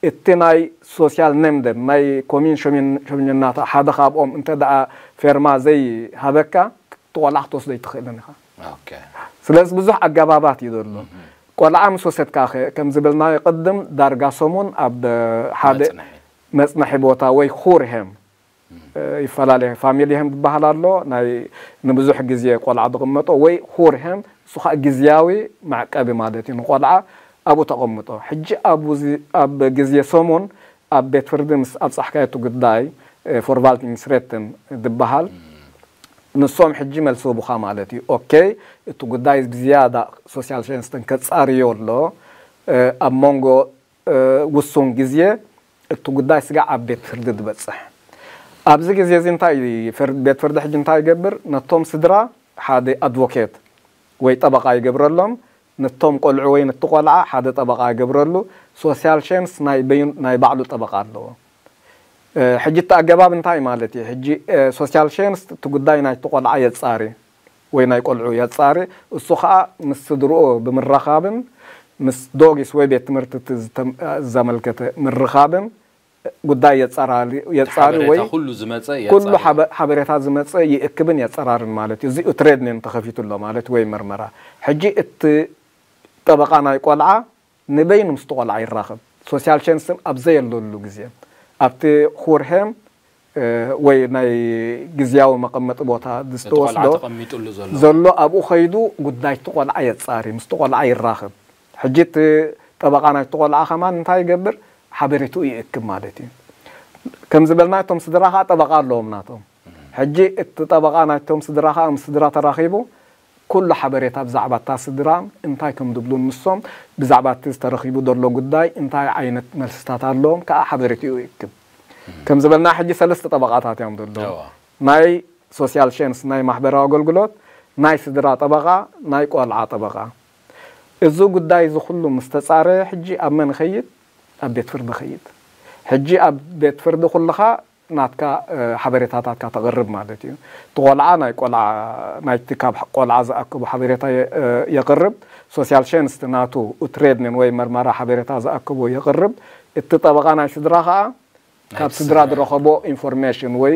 እቲ ናይ ሶሲያል ነምደን ናይ ኮሚን ሾሚን- ሾሚንናታ ሓደ ካብኦም እንተ ደኣ ፌርማ ዘይሃበካ እቲ ቆልዓ ክትወስዶ ኣይትኽእልን ኢኻ። ኦኬ። ስለዚ ብዙሕ ኣገባባት እዩ ዘሎ። ቆልዓ ምስ ወሰድካ ኸ ከም ዝበልናዮ ቅድም ዳርጋ ሰሙን ኣብ ሓደ መጽንሒ። መጽንሒ ቦታ ወይ ኩርሄም ይፈላለ ፋሚሊ ሄም ዝበሃል ኣሎ ናይ ንብዙሕ ግዜ ቆልዓ ዝቕመጦ ወይ ኹር ሄም እሱ ከዓ ግዝያዊ መዕቀቢ ማለት እዩ ንቆልዓ ኣብኡ ተቐምጦ ሕጂ ኣብ ግዜ ሰሙን ኣብ ቤት ፍርዲ ምስ ኣብፃሕካዮ እቲ ጉዳይ ፎርቫልቲንግስሬትን ዝበሃል ንሶም ሕጂ መልሲ ህቡኻ ማለት እዩ ኦኬ እቲ ጉዳይ ብዝያዳ ሶሲያል ሸንስተን ከፃርዮ ኣሎ ኣብ መንጎ ውሱን ግዜ እቲ ጉዳይ ስጋዕ ኣብ ቤት ፍርዲ ዝበፅሕ ኣብዚ ግዜ እዚ እንታይ ቤት ፍርዲ ሕጂ እንታይ ይገብር ነቶም ስድራ ሓደ ኣድቮኬት ወይ ጠበቃ ይገብረሎም ነቶም ቆልዑ ወይ ነቲ ቆልዓ ሓደ ጠበቃ ይገብረሉ ሶሲያል ሸንስ ናይ በይኑ ናይ ባዕሉ ጠበቃ ኣለዎ ሕጂ እቲ ኣገባብ እንታይ ማለት እዩ ሕጂ ሶሲያል ሸንስ እቲ ጉዳይ ናይቲ ቆልዓ የፃሪ ወይ ናይ ቆልዑ የጻሪ እሱ ኸኣ ምስ ስድርኡ ብምራኻብን ምስ ዶጊስ ወይ ቤት ትምህርቲ ዘመልከተ ምርኻብን ጉዳይ የጻሪ ወይ ኩሉ ሓበሬታ ዝመጸ ይእክብን የጸራርን ማለት እዩ። እዚኡ ትሬድኔን ተኸፊቱ ኣሎ ማለት ወይ መርመራ። ሕጂ እቲ ጠበቓ ናይ ቆልዓ ንበይኑ ምስቲ ቆልዓ ይራኸብ። ሶሲያል ሸንስን ኣብ ዘየለሉ ግዜ ኣብቲ ኹርሄም ወይ ናይ ግዝያዊ መቐመጢ ቦታ ዝተወስዶ ዘሎ ኣብኡ ኸይዱ ጉዳይ እቲ ቆልዓ የጻሪ፣ ምስቲ ቆልዓ ይራኸብ። ሕጂ እቲ ጠበቓ ናይቲ ቆልዓ ከማን እንታይ ይገብር? ሓበሬትኡ ይእክብ ማለት እዩ። ከም ዝበልና እቶም ስድራ ኸዓ ጠበቓ ኣለዎም ናቶም። ሕጂ እቲ ጠበቓ ናይቶም ስድራ ኸዓ ምስ ስድራ ተራኺቡ ኩሉ ሓበሬታ ብዛዕባ እታ ስድራን እንታይ ከም ዝብሉን ንሶም ብዛዕባ እቲ ዝተረኺቡ ዘሎ ጉዳይ እንታይ ዓይነት መልስታት ኣለዎም ከዓ ሓበሬትኡ ይእክብ። ከም ዝበልና ሕጂ ሰለስተ ጠበቓታት እዮም ዘለዉ። ናይ ሶሲያል ሸንስ ናይ ማሕበራዊ ኣገልግሎት፣ ናይ ስድራ ጠበቓ፣ ናይ ቆልዓ ጠበቓ። እዚ ጉዳይ እዚ ኩሉ ምስ ተጻረየ፣ ሕጂ ኣብ መን ይኸይድ? ኣብ ቤት ፍርዲ ይኸይድ። ሕጂ ኣብ ቤት ፍርዲ ኩልኻ ናትካ፣ እ፣ ሓበሬታታትካ ተቕርብ ማለት እዩ። እቲ ቆልዓ ናይ ቆልዓ፣ ናይቲ ካብ ቆልዓ ዝኣከቦ ሓበሬታ የ-፣ እ፣ የቕርብ። ሶሲያልትጀንስት ናቱ ኡትሬድንን ወይ መርመራ ሓበሬታ ዝኣከቦ የቕርብ። እቲ ጠበቓ ናይ ስድራ ኸኣ ካብ ናይቲ ስድራ ስድራ ዝረኸቦ ኢንፎርሜሽን ወይ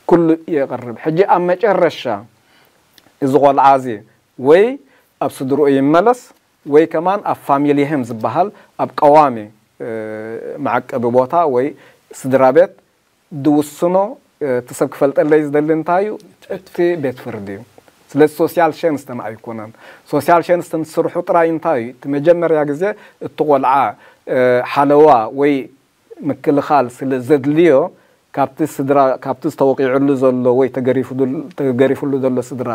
ኩሉ የቕርብ። ሕጂ ኣብ መጨረሻ እዚ ቆልዓ እዚ ወይ ኣብ ስድርኡ ይመለስ ወይ ከማን ኣብ ፋሚሊ ሄም ዝበሃል ኣብ ቀዋሚ፣ እ፣ መዓቀቢ ቦታ ወይ ስድራ ቤት ዝውስኖ፣ እ፣ እቲ ሰብ ክፈልጠለይ ዝደሊ እንታይ እዩ? እቲ ቤት ፍርዲ እዩ። ስለዚ ሶሲያልትጀንስትን ኣይኮነን። ሶሲያልትጀንስትን ስርሑ ጥራይ እንታይ እዩ? እቲ መጀመርያ ግዜ እቲ ቆልዓ፣ እ፣ ሓለዋ ወይ ምክልኻል ስለ ዘድልዮ፣ ካብቲ ስድራ፣ ካብቲ ዝተወቂዑሉ ዘሎ ወይ ተገሪፉ-፣ ተገሪፉሉ ዘሎ ስድራ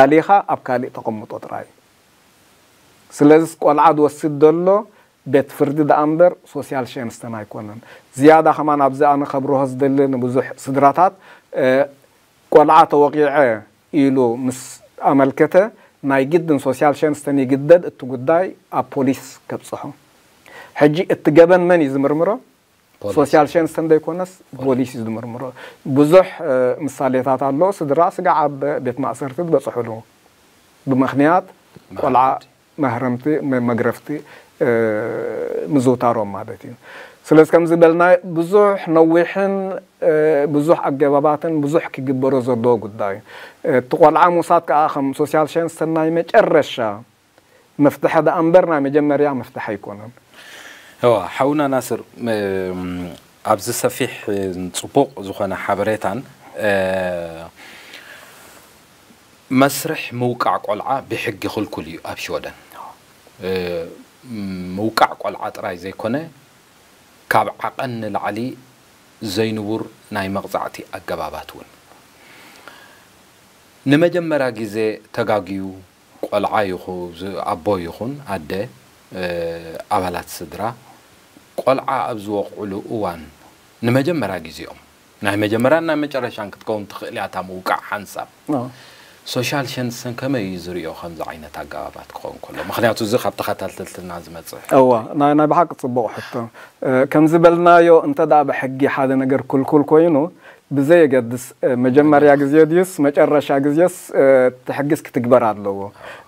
ኣሊኻ ኣብ ካልእ ተቐምጦ ጥራይ። ስለዚ ቆልዓ ዝወስድ ዘሎ ቤት ፍርዲ ደኣ እምበር ሶሲያልትጀንስትን ኣይኮነን። ዝያዳ ከማን ኣብዚ ኣነ ከብርሆ ዝደሊ ንብዙሕ ስድራታት፣ እ፣ ቆልዓ ተወቂዐ ኢሉ ምስ ኣመልከተ፣ ናይ ግድን ሶሲያልትጀንስትን ይግደድ እቲ ጉዳይ ኣብ ፖሊስ ከብጽሖ። ሕጂ እቲ ገበን መን እዩ ዝምርምሮ? ፖሊስ። ሶሲያልትጀንስትን ዘይኮነስ ፖሊስ እዩ ዝምርምሮ። ብዙሕ፣ እ፣ ምሳሌታት ኣሎ። ስድራ ስጋዕ ኣብ ቤት ማእሰርቲ ዝበጽሑሉ ብምኽንያት ቆልዓ መሃረምቲ። መህረምቲ፣ መ-፣ መግረፍቲ፣ እ፣ ምዝውታሮም ማለት እዩ። ስለዚ ከምዚ በልና ብዙሕ ነዊሕን፣ እ፣ ብዙሕ ኣገባባትን ብዙሕ ክግበሮ ዘለዎ ጉዳይ እዩ። እቲ ቆልዓ ምውሳድ ከኣ ከም ሶሲያልትጀንስትን ናይ መጨረሻ መፍትሒ ደኣ እምበር ናይ መጀመርያ መፍትሒ ኣይኮነን። እዋ፣ ሓውና ናስር፣ እም፣ ኣብዚ ሰፊሕ ጽቡቕ ዝኾነ ሓበሬታን፣ እ፣ መስርሕ ምውቃዕ ቆልዓ ብሕጊ ክልኩል እዩ ኣብ ሽወደን። እ፣ ምውቃዕ ቆልዓ ጥራይ ዘይኮነ፣ ካብ ዓቐን ንላዕሊ ዘይንቡር ናይ መቕጻዕቲ ኣገባባት እውን። ንመጀመርያ ግዜ ተጋግዩ ቆልዓ ይኹ-፣ ዝ-፣ ኣቦ ይኹን ኣደ፣ እ፣ ኣባላት ስድራ ቆልዓ ኣብ ዝወቕዕሉ እዋን ንመጀመርያ ግዜኦም፣ ናይ መጀመርያን ናይ መጨረሻን ክትከውን ትኽእል እያ እታ ምውቃዕ ሓንሳብ። ኣዎ። ሶሻል ሸንሰን ከመይ እዩ ዝርእዮ ከምዚ ዓይነት ኣገባባት ክኸውን ከሎ? ምኽንያቱ እዚ ካብ ተኸታተልትና ዝመጽእ። እዋ፣ ናይ፣ ናይ ብሓቂ ጽቡቕ ሕቶ። እ፣ ከም ዝበልናዮ እንተ ደኣ ብሕጊ ሓደ ነገር ክልኩል ኮይኑ፣ ብዘየገድስ፣ እ፣ መጀመርያ ግዜ ድዩስ መጨረሻ ግዜስ፣ እ፣ እቲ ሕጊስ ክትግበር ኣለዎ።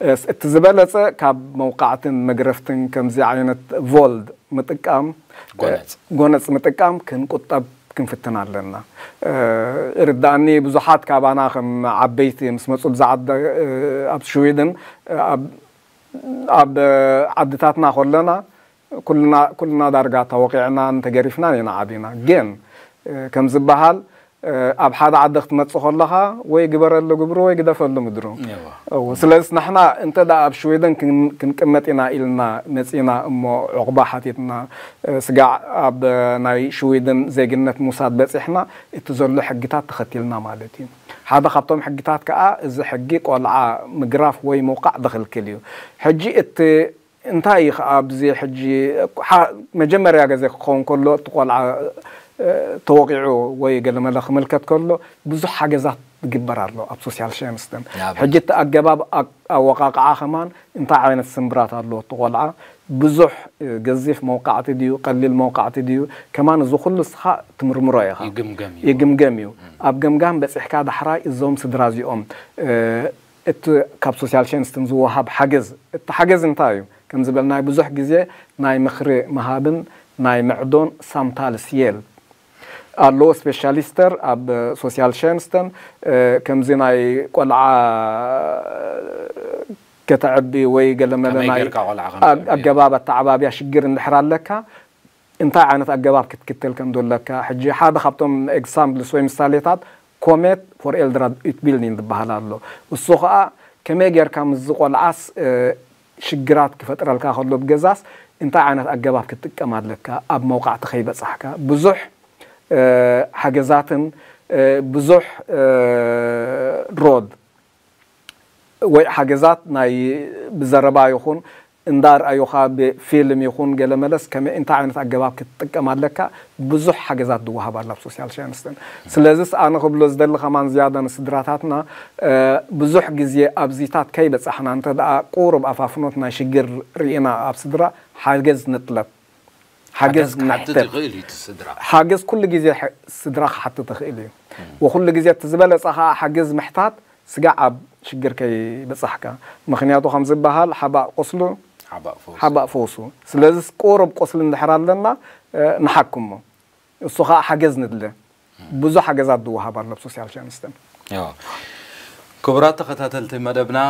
እ፣ ስ-፣ እቲ ዝበለጸ ካብ መውቃዕትን መግረፍትን ከምዚ ዓይነት ቮልድ ምጥቃም፣ እ፣ ጎነጽ። ጎነጽ ምጥቃም ክንቁጠብ ክንፍትን ኣለና። እ፣ ይርዳእኒ ብዙሓት ካባና ከም ዓበይቲ ምስ መጹ ብዛ ዓዲ፣ እ፣ ኣብ ሽዊድን፣ እ፣ ኣብ፣ ኣብ ዓድታትና ከለና ኩልና፣ ኩልና ዳርጋ ተወቂዕናን ተገሪፍናን ኢና ዓቢና። ግን፣ እ፣ ከም ዝበሃል፣ እ፣ ኣብ ሓደ ዓዲ ክትመጽእ ከለኻ ወይ ግበረሉ ግብሩ ወይ ግደፈሉ ምድሩ። እዋ። እዎ፣ ስለዚ ንሕና እንተ ደኣ ኣብ ሽዌደን ክን-፣ ክንቅመጥ ኢና ኢልና መጺና እሞ ዕቑባ ሓቲትና፣ እ፣ ስጋዕ ኣብ ናይ ሽዌደን ዜግነት ምውሳድ በጺሕና፣ እቲ ዘሎ ሕግታት ተኸቲልና ማለት እዩ። ሓደ ካብቶም ሕግታት ከኣ እዚ ሕጊ ቆልዓ ምግራፍ ወይ ምውቃዕ ዝኽልክል እዩ። ሕጂ እቲ እንታይ እዩ ኸዓ ኣብዚ ሕጂ ሓ-፣ መጀመርያ ግዜ ክኸውን ከሎ እቲ ቆልዓ፣ እ፣ ተወቂዑ ወይ ገለመለ ክምልከት ከሎ ብዙሕ ሓገዛት ዝግበር ኣሎ ኣብ ሶሲያል ሸንስተን። ንኣብነት? ሕጂ እቲ ኣገባብ ኣ-፣ ኣወቃቅዓ ከማን እንታይ ዓይነት ስምብራት ኣለዎ እቲ ቆልዓ ብዙሕ፣ እ፣ ገዚፍ መውቃዕቲ ድዩ ቀሊል መውቃዕቲ ድዩ ከማን እዚ ኩሉ ንስኻ ትምርምሮ ኢኻ። ይግምገም እዩ። ይግምገም እዩ። ም። ኣብ ገምጋም በጺሕካ ዳሕራይ እዞም ስድራ እዚኦም፣ እ፣ እቲ ካብ ሶሲያል ሸንስተን ዝወሃብ ሓገዝ፣ እቲ ሓገዝ እንታይ እዩ? ከም ዝበልናዮ ብዙሕ ግዜ ናይ ምኽሪ ምሃብን ናይ ምዕዶን ሳምታልስ የል ኣለዎ። ስፔሻሊስተር ኣብ ሶሲያል ሸንስተን፣ እ፣ ከምዚ ናይ ቆልዓ ከተዕቢ ወይ ገለመለ ከመይ ናይ ጌርካ ቆልዓ ከም ኣግ-፣ ተዕቢ? ኣገባብ ኣተዓባብያ ሽግር እንድሕር ኣለካ፣ እንታይ ዓይነት ኣገባብ ክትክተል ከም ዘለካ። ሕጂ ሓደ ካብቶም ኤግዛምፕልስ ወይ ምሳሌታት ኮሜት ፎር ኤልደር ዩትቢልዲንግ ዝበሃል ኣሎ። እሱ ኸዓ ከመይ ጌርካ ምስዚ ቆልዓስ፣ እ፣ ሽግራት ክፈጥረልካ ከሎ ብገዛስ እንታይ ዓይነት ኣገባብ ክትጥቀም ኣለካ ኣብ መውቃዕቲ ከይበጻሕካ። ብዙሕ፣ እ፣ ሓገዛትን፣ እ፣ ብዙሕ፣ እ፣ ሮድ ወይ ሓገዛት ናይ ብዘረባ ይኹን እንዳርኣዩኻ ብፊልም ይኹን ገለ መለስ ከመይ እንታይ ዓይነት ኣገባብ ክትጥቀም ኣለካ ብዙሕ ሓገዛት ዝወሃብ ኣሎ ኣብ ሶሻል ሸንስተን። ስለዚስ ኣነ ክብሎ ዝደሊ ከማን ዝያዳ ንስድራታትና ብዙሕ ግዜ ኣብዚታት ከይበጻሕና እንተ ደኣ ቁሩብ ኣፋፍኖት ናይ ሽግር ርኢና ኣብ ስድራ ሓገዝ ንጥለብ። ሓገዝ ሓገዝ ክሓትት ንሕተት። ይኽእል እዩ እቲ ስድራ። ሓገዝ ኩሉ ግዜ ሕ- ስድራ ክሓትት ይኽእል እዩ። ወኩሉ ግዜ እቲ ዝበለጸ ከዓ ሓገዝ ምሕታት ስጋዕ ኣብ ሽግር ከይበጻሕካ። ምክንያቱ ከም ዝበሃል ሓባእ ቁስሉ ሓባእ ፈውሱ። ሓባእ ፈውሱ። ስለዚ ቁሩብ ቁስሊ እንድሕር ኣለና ንሓክሞ። እሱ ከዓ ሓገዝ ንድለ። ብዙሕ ሓገዛት ዝወሃብ ኣሎ ኣብ ሶሻል ሸንስተን። ክቡራት ተኸታተልቲ መደብና፣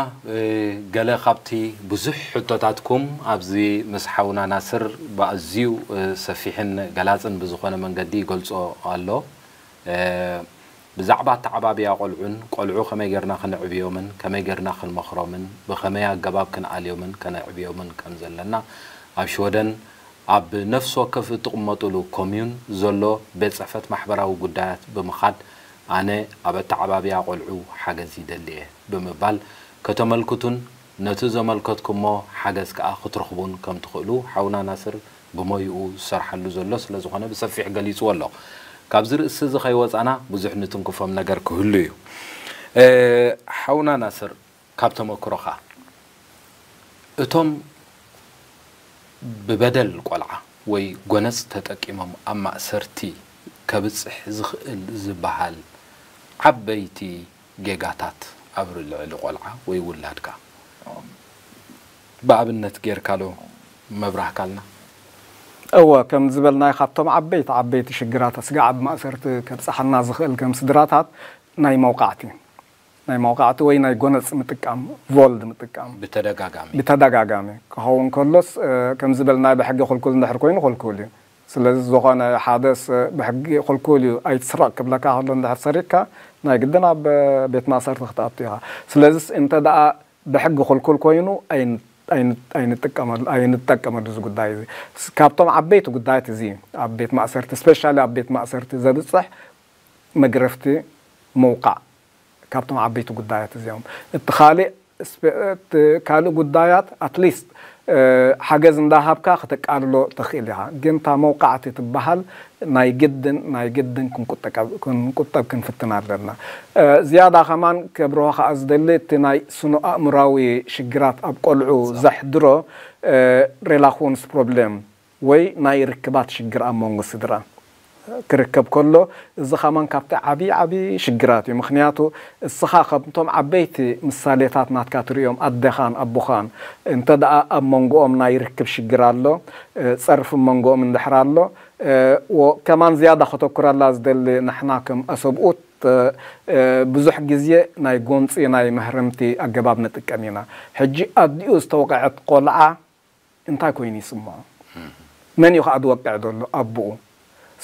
ገለ ካብቲ ብዙሕ ሕቶታትኩም ኣብዚ ምስ ሓውና ናስር ብኣዝዩ ሰፊሕን ገላጽን ብዝኾነ መንገዲ ይገልጾ ኣሎ። ብዛዕባ ኣተዓባብያ ቆልዑን ቆልዑ ከመይ ጌርና ክንዕብዮምን ከመይ ጌርና ክንመኽሮምን ብኸመይ ኣገባብ ክንኣልዮምን ከነዕብዮምን ከም ዘለና ኣብ ሽወደን ኣብ ነፍሲ ወከፍ እትቕመጡሉ ኮምዩን ዘሎ ቤት ጽሕፈት ማሕበራዊ ጉዳያት ብምኻድ ኣነ ኣብ ኣተዓባብያ ቆልዑ ሓገዝ ይደሊ እየ ብምባል ከተመልክቱን ነቲ ዘመልከትኩሞ ሓገዝ ከኣ ክትረኽቡን ከም ትኽእሉ ሓውና ናስር ብሞይኡ ዝሰርሓሉ ዘሎ ስለ ዝኾነ ብሰፊሕ ገሊጽዎ ኣሎ። ካብዚ ርእሲ እዚ ከይወጻና ብዙሕ ንትንክፎም ነገር ክህሉ እዩ። ሓውና ናስር ካብ ተመክሮኻ እቶም ብበደል ቆልዓ ወይ ጎነጽ ተጠቂሞም ኣብ ማእሰርቲ ከብጽሕ ዝኽእል ዝበሃል ዓበይቲ ጌጋታት ኣብ ልዕሊ ቆልዓ ወይ ውላድካ ብኣብነት ጌርካሎ መብራህካልና። እወ ከም ዝበልናይ ካብቶም ዓበይቲ ዓበይቲ ሽግራት ስጋዕ ኣብ ማእሰርቲ ከብጽሓና ዝኽእል ከም ስድራታት ናይ መውቃዕቲ ናይ መውቃዕቲ ወይ ናይ ጎነጽ ምጥቃም ቮልድ ምጥቃም ብተደጋጋሚ ብተደጋጋሚ ክኸውን ከሎስ ከም ዝበልናይ ብሕጊ ክልኩል እንድሕር ኮይኑ ክልኩል እዩ። ስለዚ ዝኾነ ሓደስ ብሕጊ ክልኩል እዩ ኣይትስረቕ ክብለካ ከሎ እንድሕር ሰሪቕካ ናይ ግድን ኣብ ቤት ማእሰርቲ ክትኣቱ ኢኻ። ስለዚስ እንተ ደኣ ብሕጊ ክልኩል ኮይኑ ኣይንጥቀመሉ ኣይንጠቀመሉ እዚ ጉዳይ እዚ። ካብቶም ዓበይቲ ጉዳያት እዚ ኣብ ቤት ማእሰርቲ ስፔሻሊ ኣብ ቤት ማእሰርቲ ዘብፅሕ መግረፍቲ ምውቃዕ ካብቶም ዓበይቲ ጉዳያት እዚኦም። እቲ ካልእ ካልእ ጉዳያት ኣትሊስት ሓገዝ እንዳሃብካ ክተቃልሎ ተኽእል ኢኻ። ግን እታ መውቃዕቲ ትበሃል ናይ ግድን ናይ ግድን ክንቁጠብ ክንፍትን ኣለና። ዝያዳ ከማን ከብርሆ ከዓ ዝደሊ እቲ ናይ ስነ ኣእምራዊ ሽግራት ኣብ ቆልዑ ዘሕድሮ ሬላኮንስ ፕሮብሌም ወይ ናይ ርክባት ሽግር ኣብ መንጎ ስድራ ክርከብ ከሎ እዚ ከማን ካብቲ ዓብዪ ዓብዪ ሽግራት እዩ። ምክንያቱ እስኻ ከምቶም ዓበይቲ ምሳሌታት ናትካ ትርእዮም ኣደኻን ኣቦኻን እንተ ደኣ ኣብ መንጎኦም ናይ ርክብ ሽግር ኣሎ፣ ጸርፊ መንጎኦም እንድሕር ኣሎ፣ ከማን ዝያዳ ከተኩረላ ዝደሊ ንሕና ከም ኣሰብኡት ብዙሕ ግዜ ናይ ጎንፂ ናይ መህረምቲ ኣገባብ ንጥቀም ኢና። ሕጂ ኣዲኡ ዝተወቀዐት ቆልዓ እንታይ ኮይኑ ይስምዖ? መን እዩ ከዓ ዝወቅዕ ዘሎ? ኣቦኡ።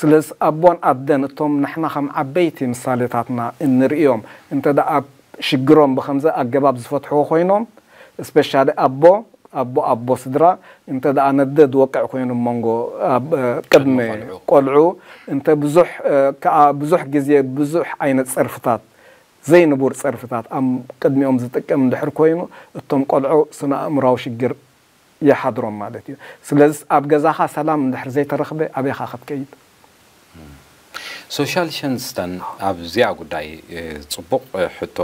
ስለዚ ኣቦን ኣደን እቶም ንሕና ከም ዓበይቲ ምሳሌታትና እንርእዮም እንተ ደኣ ሽግሮም ብከምዚ ኣገባብ ዝፈትሕዎ ኮይኖም ስፔሻሊ ኣቦ ኣቦ ኣቦ ስድራ እንተ ደኣ ነደ ዝወቅዕ ኮይኑ መንጎ ቅድሚ ቆልዑ እንተ ብዙሕ ከዓ ብዙሕ ግዜ ብዙሕ ዓይነት ጸርፍታት ዘይንቡር ጸርፍታት ኣብ ቅድሚኦም ዝጥቀም እንድሕር ኮይኑ እቶም ቆልዑ ስነ ኣእምራዊ ሽግር ይሓድሮም ማለት እዩ። ስለዚ ኣብ ገዛኻ ሰላም እንድሕር ዘይተረኽበ ኣበይኻ ክትከይድ? ሶሻል ሸንስተን ኣብዚኣ ጉዳይ ጽቡቕ ሕቶ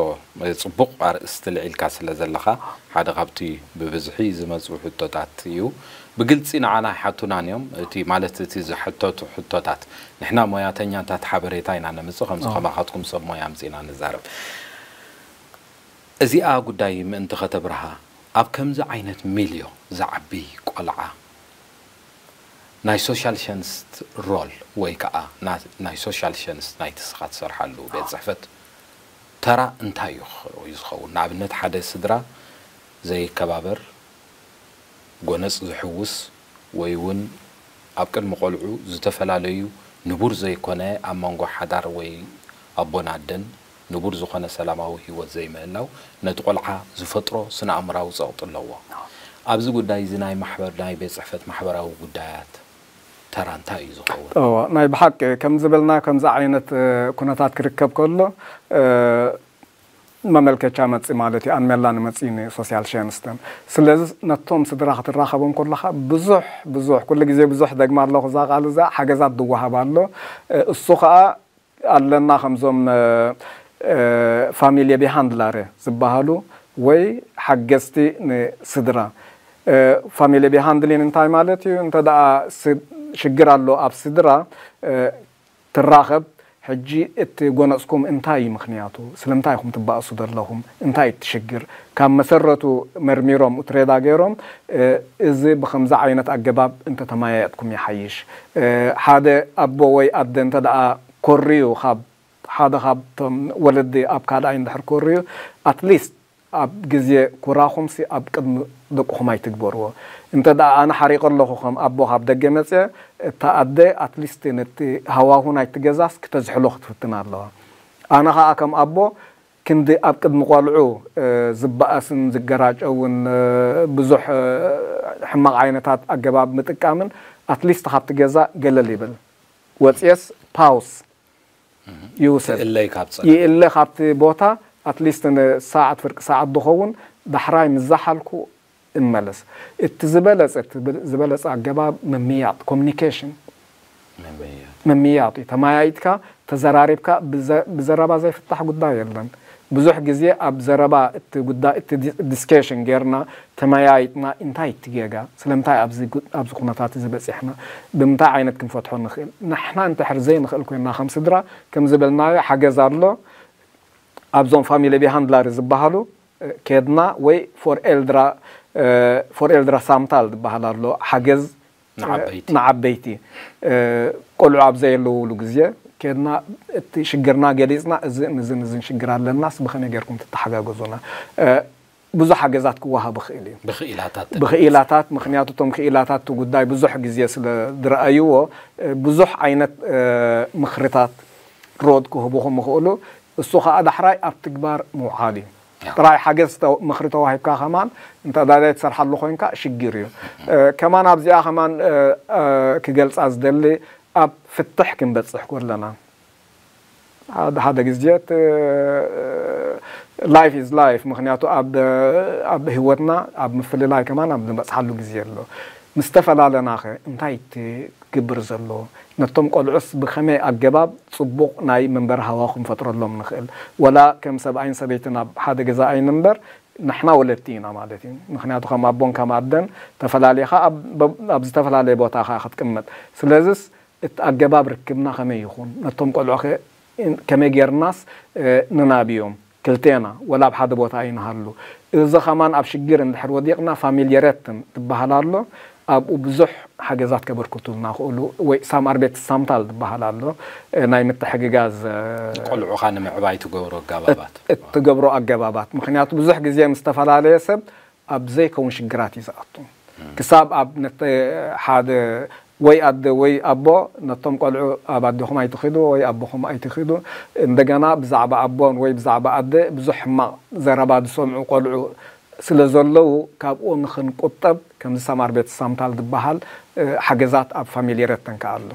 ጽቡቕ ኣርእስቲ ልዒልካ ስለ ዘለኻ ሓደ ካብቲ ብብዝሒ ዝመጹ ሕቶታት እዩ። ብግልጺ ንዓና ኣይሓቱናን እዮም። እቲ ማለት እቲ ዝሕተቱ ሕቶታት ንሕና ሞያተኛታት ሓበሬታ ኢና ነምጽእ ከምዚ ከማኻትኩም ሰብ ሞያ ኣምጺእና ንዛረብ። እዚኣ ጉዳይ ምእንቲ ከተብርሃ ኣብ ከምዚ ዓይነት ሚልዮ ዝዓቢ ቆልዓ ናይ ሶሻል ሸንስት ሮል ወይ ከዓ ናይ ሶሻል ሸንስት ናይቲ ስኻ ትሰርሓሉ ቤት ፅሕፈት ተራ እንታይ እዩ ዝኸውን? ንኣብነት ሓደ ስድራ ዘይከባበር፣ ጎነፅ ዝሕውስ ወይ እውን ኣብ ቅድሚ ቆልዑ ዝተፈላለዩ ንቡር ዘይኮነ ኣብ መንጎ ሓዳር ወይ ኣቦን ኣደን ንቡር ዝኾነ ሰላማዊ ህይወት ዘይምህላው ነቲ ቆልዓ ዝፈጥሮ ስነ ኣእምራዊ ጸቕጢ ኣለዎ። ኣብዚ ጉዳይ እዚ ናይ ማሕበር ናይ ቤት ጽሕፈት ማሕበራዊ ጉዳያት ተራ እንታይ እዩ ዝኸውን? እወ፣ ናይ ብሓቂ ከም ዝበልና ከምዚ ዓይነት ኩነታት ክርከብ ከሎ መመልከቻ መጽእ ማለት እዩ። ኣንመላ ንመጽእ ንሶሲያል ሸንስተን። ስለዚ ነቶም ስድራ ክትራኸቦም ከለኻ ብዙሕ ብዙሕ፣ ኩሉ ግዜ ብዙሕ ደግማ ኣለኹ እዛ ቃል እዛ፣ ሓገዛት ድወሃብ ኣሎ። እሱ ኸኣ ኣለና ከምዞም ፋሚሊ ቢሃንድላረ ዝበሃሉ ወይ ሓገዝቲ ንስድራ። ፋሚሊ ቢሃንድሊን እንታይ ማለት እዩ? እንተ ደኣ ሽግር ኣሎ ኣብ ስድራ ትራኸብ፣ ሕጂ እቲ ጎነጽኩም እንታይ እዩ ምኽንያቱ? ስለምንታይ ኢኹም ትባእሱ ዘለኹም? እንታይ እዩ እቲ ሽግር? ካብ መሰረቱ መርሚሮም፣ እትሬዳ ገይሮም፣ እዚ ብኸምዚ ዓይነት ኣገባብ እንተተመያየጥኩም ይሓይሽ። ሓደ ኣቦ ወይ ኣደ እንተ ደኣ ኮርዩ፣ ካብ ሓደ ካብቶም ወለዲ ኣብ ካልኣይ እንድሕር ኮርዩ፣ ኣትሊስት ኣብ ግዜ ኩራኹምሲ ኣብ ቅድሚ ደቅኹም ኣይትግበርዎ። እንተ ደኣ ኣነ ሓሪቐ ኣለኹ ከም ኣቦ ካብ ደገ መጽየ፣ እታ ኣደ ኣትሊስት ነቲ ሃዋሁ ናይቲ ገዛስ ክተዝሕሎ ክትፍትን ኣለዋ። ኣነ ኸኣ ከም ኣቦ ክንዲ ኣብ ቅድሚ ቆልዑ ዝበኣስን ዝገራጨውን ብዙሕ ሕማቕ ዓይነታት ኣገባብ ምጥቃምን ኣትሊስት ካብቲ ገዛ ገለል ይብል። ወጽየስ ፓውስ ይውሰድ። ይእለይ ካብ ጸ- ይእለ ካብቲ ቦታ ኣትሊስት ንሰዓት ፍርቂ ሰዓት ዝኸውን ዳሕራይ ምስ ዝሓልኩ እመለስ። እቲ ዝበለጸ እቲ ብ- ዝበለጸ ኣገባብ ምምያጥ ኮሚኒኬሽን ምምያ- ምምያጥ እዩ። ተመያይጥካ ተዘራሪብካ ብዘ- ብዘረባ ዘይፍታሕ ጉዳይ የለን። ብዙሕ ግዜ ኣብ ዘረባ እቲ ጉዳይ እቲ ዲ- ዲስከሽን ጌርና ተመያይጥና እንታይ እቲ ጌጋ ስለምንታይ ኣብዚ ጉ- ኣብዚ ኩነታት እዚ በጺሕና ብምንታይ ዓይነት ክንፈትሖ ንኽእል ንሕና እንድሕር ዘይንኽእል ኮይና ከም ስድራ ከም ዝበልናዮ ሓገዝ ኣሎ ኣብዞም ፋሚሊ ቢሃንድላሪ ዝበሃሉ ኬድና ወይ ፎር ኤልድራ ፎር ኤልድራ ሳምታል ዝበሃል ኣሎ ሓገዝ ንዓበይቲ ንዓበይቲ ቆልዑ ኣብ ዘየለውሉ ግዜ ኬድና እቲ ሽግርና ገሊፅና እዝን እዝን እዝን ሽግር ኣለናስ ብኸመይ ጌርኩም ትተሓጋገዙና ብዙሕ ሓገዛት ክወሃብ ይኽእል እዩ ብኽኢላታት ብኽኢላታት ምክንያቱ እቶም ክኢላታት እቲ ጉዳይ ብዙሕ ግዜ ስለ ዝረኣይዎ ብዙሕ ዓይነት ምኽርታት ሮድ ክህቡኹም ይኽእሉ እሱ ከዓ ዳሕራይ ኣብ ትግባር ምውዓል እዩ ጥራይ ሓገዝ ምኽሪ ተዋሂብካ ከማን እንተ ዳዳይ ትሰርሓሉ ኮይንካ ሽግር እዩ ከማን ኣብዚኣ ከማን ክገልፃ ዝደሊ ኣብ ፍትሕ ክንበፅሕ ከለና ሓደ ሓደ ግዜ ላይፍ ኢዝ ላይፍ ምክንያቱ ኣብ ህይወትና ኣብ ምፍልላይ ከማን ኣብ ንበፅሓሉ ግዜ ኣሎ ምስ ተፈላለናኸ እንታይ ትግብር ዘሎ ነቶም ቆልዑስ ብኸመይ ኣገባብ ፅቡቕ ናይ መንበሪ ሃዋኹ ክንፈጥረሎም ንኽእል ወላ ከም ሰብኣይን ሰበይትን ኣብ ሓደ ገዛ ኣይንንበር ንሕና ወለድቲ ኢና ማለት እዩ ምክንያቱ ከም ኣቦን ከም ኣደን ተፈላሊኻ ኣብ ዝተፈላለየ ቦታ ኸ ክትቅመጥ ስለዚስ እቲ ኣገባብ ርክብና ከመይ ይኹን ነቶም ቆልዑ ከ ከመይ ጌርናስ ንናብዮም ክልቴና ወላ ኣብ ሓደ ቦታ ኣይንሃሉ እዚ ኸማን ኣብ ሽግር እንድሕር ወዲቕና ፋሚልየረትን ትበሃል ኣሎ ኣብኡ ብዙሕ ሓገዛት ከበርክቱልና ክእሉ ወይ ሳም ኣርቤት ሳምታል ዝበሃል ኣሎ ናይ ምትሕግጋዝ ቆልዑኻ ንምዕባይ ትገብሮ ኣጋባባት እትገብሮ ኣገባባት ምክንያቱ ብዙሕ ግዜ ምስ ዝተፈላለየ ሰብ ኣብ ዘይከውን ሽግራት እዩ ዝኣቱ ክሳብ ኣብ ሓደ ወይ ኣደ ወይ ኣቦ ነቶም ቆልዑ ኣብ ኣዴኹም ኣይትኺዱ ወይ ኣቦኹም ኣይትኺዱ እንደገና ብዛዕባ ኣቦን ወይ ብዛዕባ ኣደ ብዙሕ ሕማቕ ዘረባ ዝሰምዑ ቆልዑ ስለ ዘለዉ ካብኡ ንኽንቁጠብ ከምዚ ሰማር ቤት ሳምታል ዝበሃል ሓገዛት ኣብ ፋሚሊ ረተን ከኣ ኣሎ።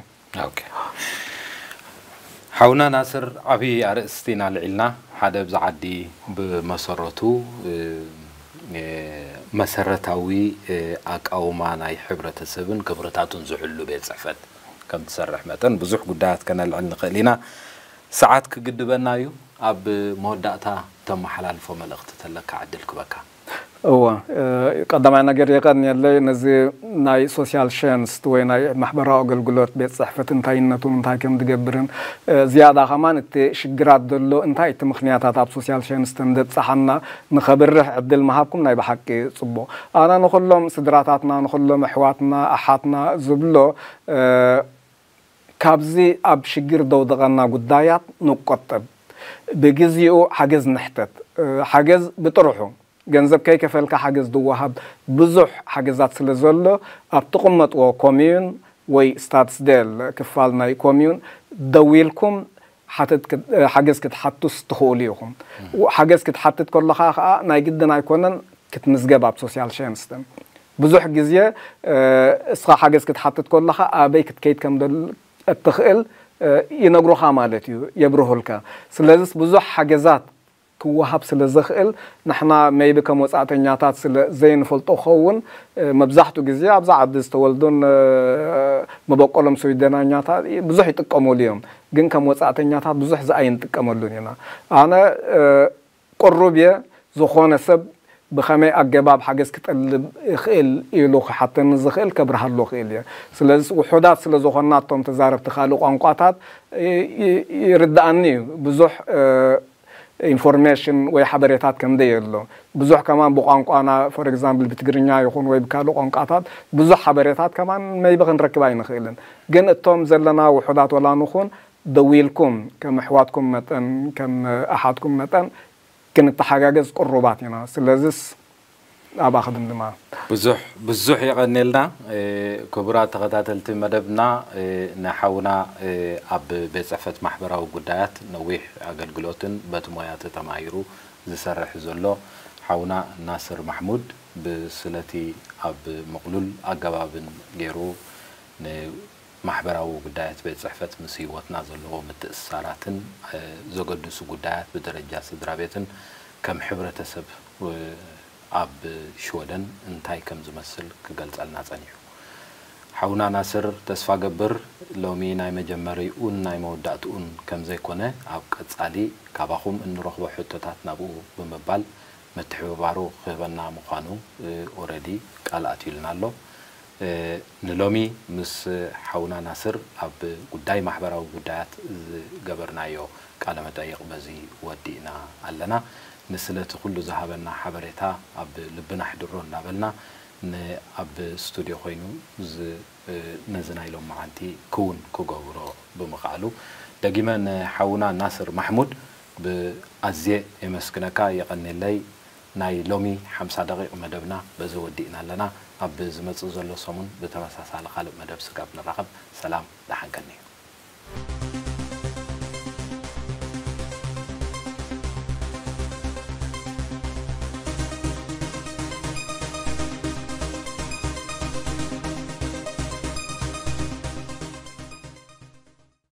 ሓውና ናስር ዓብዪ ኣርእስቲ ኢና ልዒልና ሓደ ኣብዚ ዓዲ ብመሰረቱ መሰረታዊ ኣቃውማ ናይ ሕብረተሰብን ክብርታቱን ዝሕሉ ቤት ፅሕፈት ከም ትሰርሕ መጠን ብዙሕ ጉዳያት ከነልዕል ንኽእል ኢና። ሰዓት ክግድበና እዩ። ኣብ መወዳእታ ተመሓላልፎ መልእኽቲ ተለካ ዕድል ክበካ። እወ ቀዳማይ ነገር የቀንየለይ ነዚ ናይ ሶሲያል ሸንስት ወይ ናይ ማሕበራዊ ኣገልግሎት ቤት ፅሕፈት እንታይነቱ እንታይ ከም ዝገብርን ዝያዳ ከማን እቲ ሽግራት ዘሎ እንታይ እቲ ምክንያታት ኣብ ሶሲያል ሸንስት እንደብፀሓና ንኸብርህ ዕድል ምሃብኩም ናይ ብሓቂ ፅቡቕ ኣነ ንኩሎም ስድራታትና ንኩሎም ኣሕዋትና ኣሓትና ዝብሎ ካብዚ ኣብ ሽግር ዘውደቐና ጉዳያት ንቆጠብ። ብግዚኡ ሓገዝ ንሕተት። ሓገዝ ብጥርሑ፣ ገንዘብ ከይከፈልካ ሓገዝ ዝወሃብ ብዙሕ ሓገዛት ስለ ዘሎ፣ ኣብ ትቕመጥዎ ኮምዩን ወይ ስታትስዴል ክፋል ናይ ኮምዩን ደዊልኩም ሓገዝ ክትሓቱስ ትኽእሉ ኢኹም። ሓገዝ ክትሓትት ከለኻ ከዓ ናይ ግድን ኣይኮነን ክትምዝገብ ኣብ ሶሲያል ሸንስትን ብዙሕ ግዜ እስኻ ሓገዝ ክትሓትት ከለኻ ኣበይ ክትከይድ ከም እትኽእል ይነግሩኻ ማለት እዩ የብርሁልካ ስለዚስ ብዙሕ ሓገዛት ክወሃብ ስለ ዘኽእል ንሕና maybe ከም ወጻእተኛታት ስለ ዘይንፈልጦ ክኸውን መብዛሕቱ ግዜ ኣብዛ ዓዲ ዝተወልዱን መበቆሎም ስዊደናኛታት ብዙሕ ይጥቀሙሉ እዮም። ግን ከም ወጻእተኛታት ብዙሕ ዝኣይንጥቀመሉን ኢና። ኣነ ቅሩብ እየ። ዝኾነ ሰብ ብኸመይ ኣገባብ ሓገዝ ክጠልብ ይኽእል ኢሉ ክሓተኒ ዝኽእል ከብርሃሉ ክእል እየ። ስለዚ ውሑዳት ስለ ዝኾንና እቶም ተዛረብቲ ካልእ ቋንቋታት ይርድኣኒ እዩ። ብዙሕ ኢንፎርሜሽን ወይ ሓበሬታት ከምደ የሎ። ብዙሕ ከማን ብቋንቋና for example ብትግርኛ ይኹን ወይ ብካልእ ቋንቋታት ብዙሕ ሓበሬታት ከማን maybe ክንረክብ ኣይንኽእልን። ግን እቶም ዘለና ውሑዳት ወላ ንኹን ደዊልኩም ከም ኣሕዋትኩም መጠን ከም ኣሓትኩም መጠን ክንተሓጋገዝ ቅሩባት ኢና። ስለዚስ ኣብኣ ክድምድማ። ብዙሕ ብዙሕ የቐንየልና ክቡራት ተኸታተልቲ መደብና። ንሓውና ኣብ ቤት ጽሕፈት ማሕበራዊ ጉዳያት ነዊሕ ኣገልግሎትን በቲ ሞያ ተተማሂሩ ዝሰርሕ ዘሎ ሓውና ናስር ማሕሙድ ብስለቲ ኣብ ምቕሉል ኣገባብን ገይሩ ማሕበራዊ ጉዳያት ቤት ጽሕፈት ምስ ህይወትና ዘለዎ ምትእስሳራትን ዘገድሱ ጉዳያት ብደረጃ ስድራ ቤትን ከም ሕብረተሰብ ኣብ ሽወደን እንታይ ከም ዝመስል ክገልጸልና ጸኒሑ። ሓውና ናስር፣ ተስፋ ገብር ሎሚ ናይ መጀመሪኡን ናይ መወዳእትኡን ከም ዘይኮነ ኣብ ቀጻሊ ካባኹም እንረኽቦ ሕቶታት ናብኡ ብምባል ምትሕብባሩ ክህበና ምዃኑ ኦረዲ ቃል ኣትዩልና ኣሎ። ንሎሚ ምስ ሓውና ናስር ኣብ ጉዳይ ማሕበራዊ ጉዳያት ዝገበርናዮ ቃለ መጠይቕ በዚ ወዲእና ኣለና። ንስለቲ ኩሉ ዝሃበና ሓበሬታ ኣብ ልብና ኣሕድሮ እናበልና ንኣብ ስቱድዮ ኮይኑ ነዚ ናይ ሎማዓንቲ ክውን ክገብሮ ብምኽኣሉ ደጊመ ንሓውና ናስር ማሕሙድ ብኣዝየ የመስግነካ። የቐንየለይ። ናይ ሎሚ ሓምሳ ደቂቕ መደብና በዚ ወዲእና ኣለና። ኣብ ዝመጽእ ዘሎ ሰሙን ብተመሳሳሊ ካልእ መደብ ስጋብ ንራኸብ ሰላም ደሓን ከንዩ።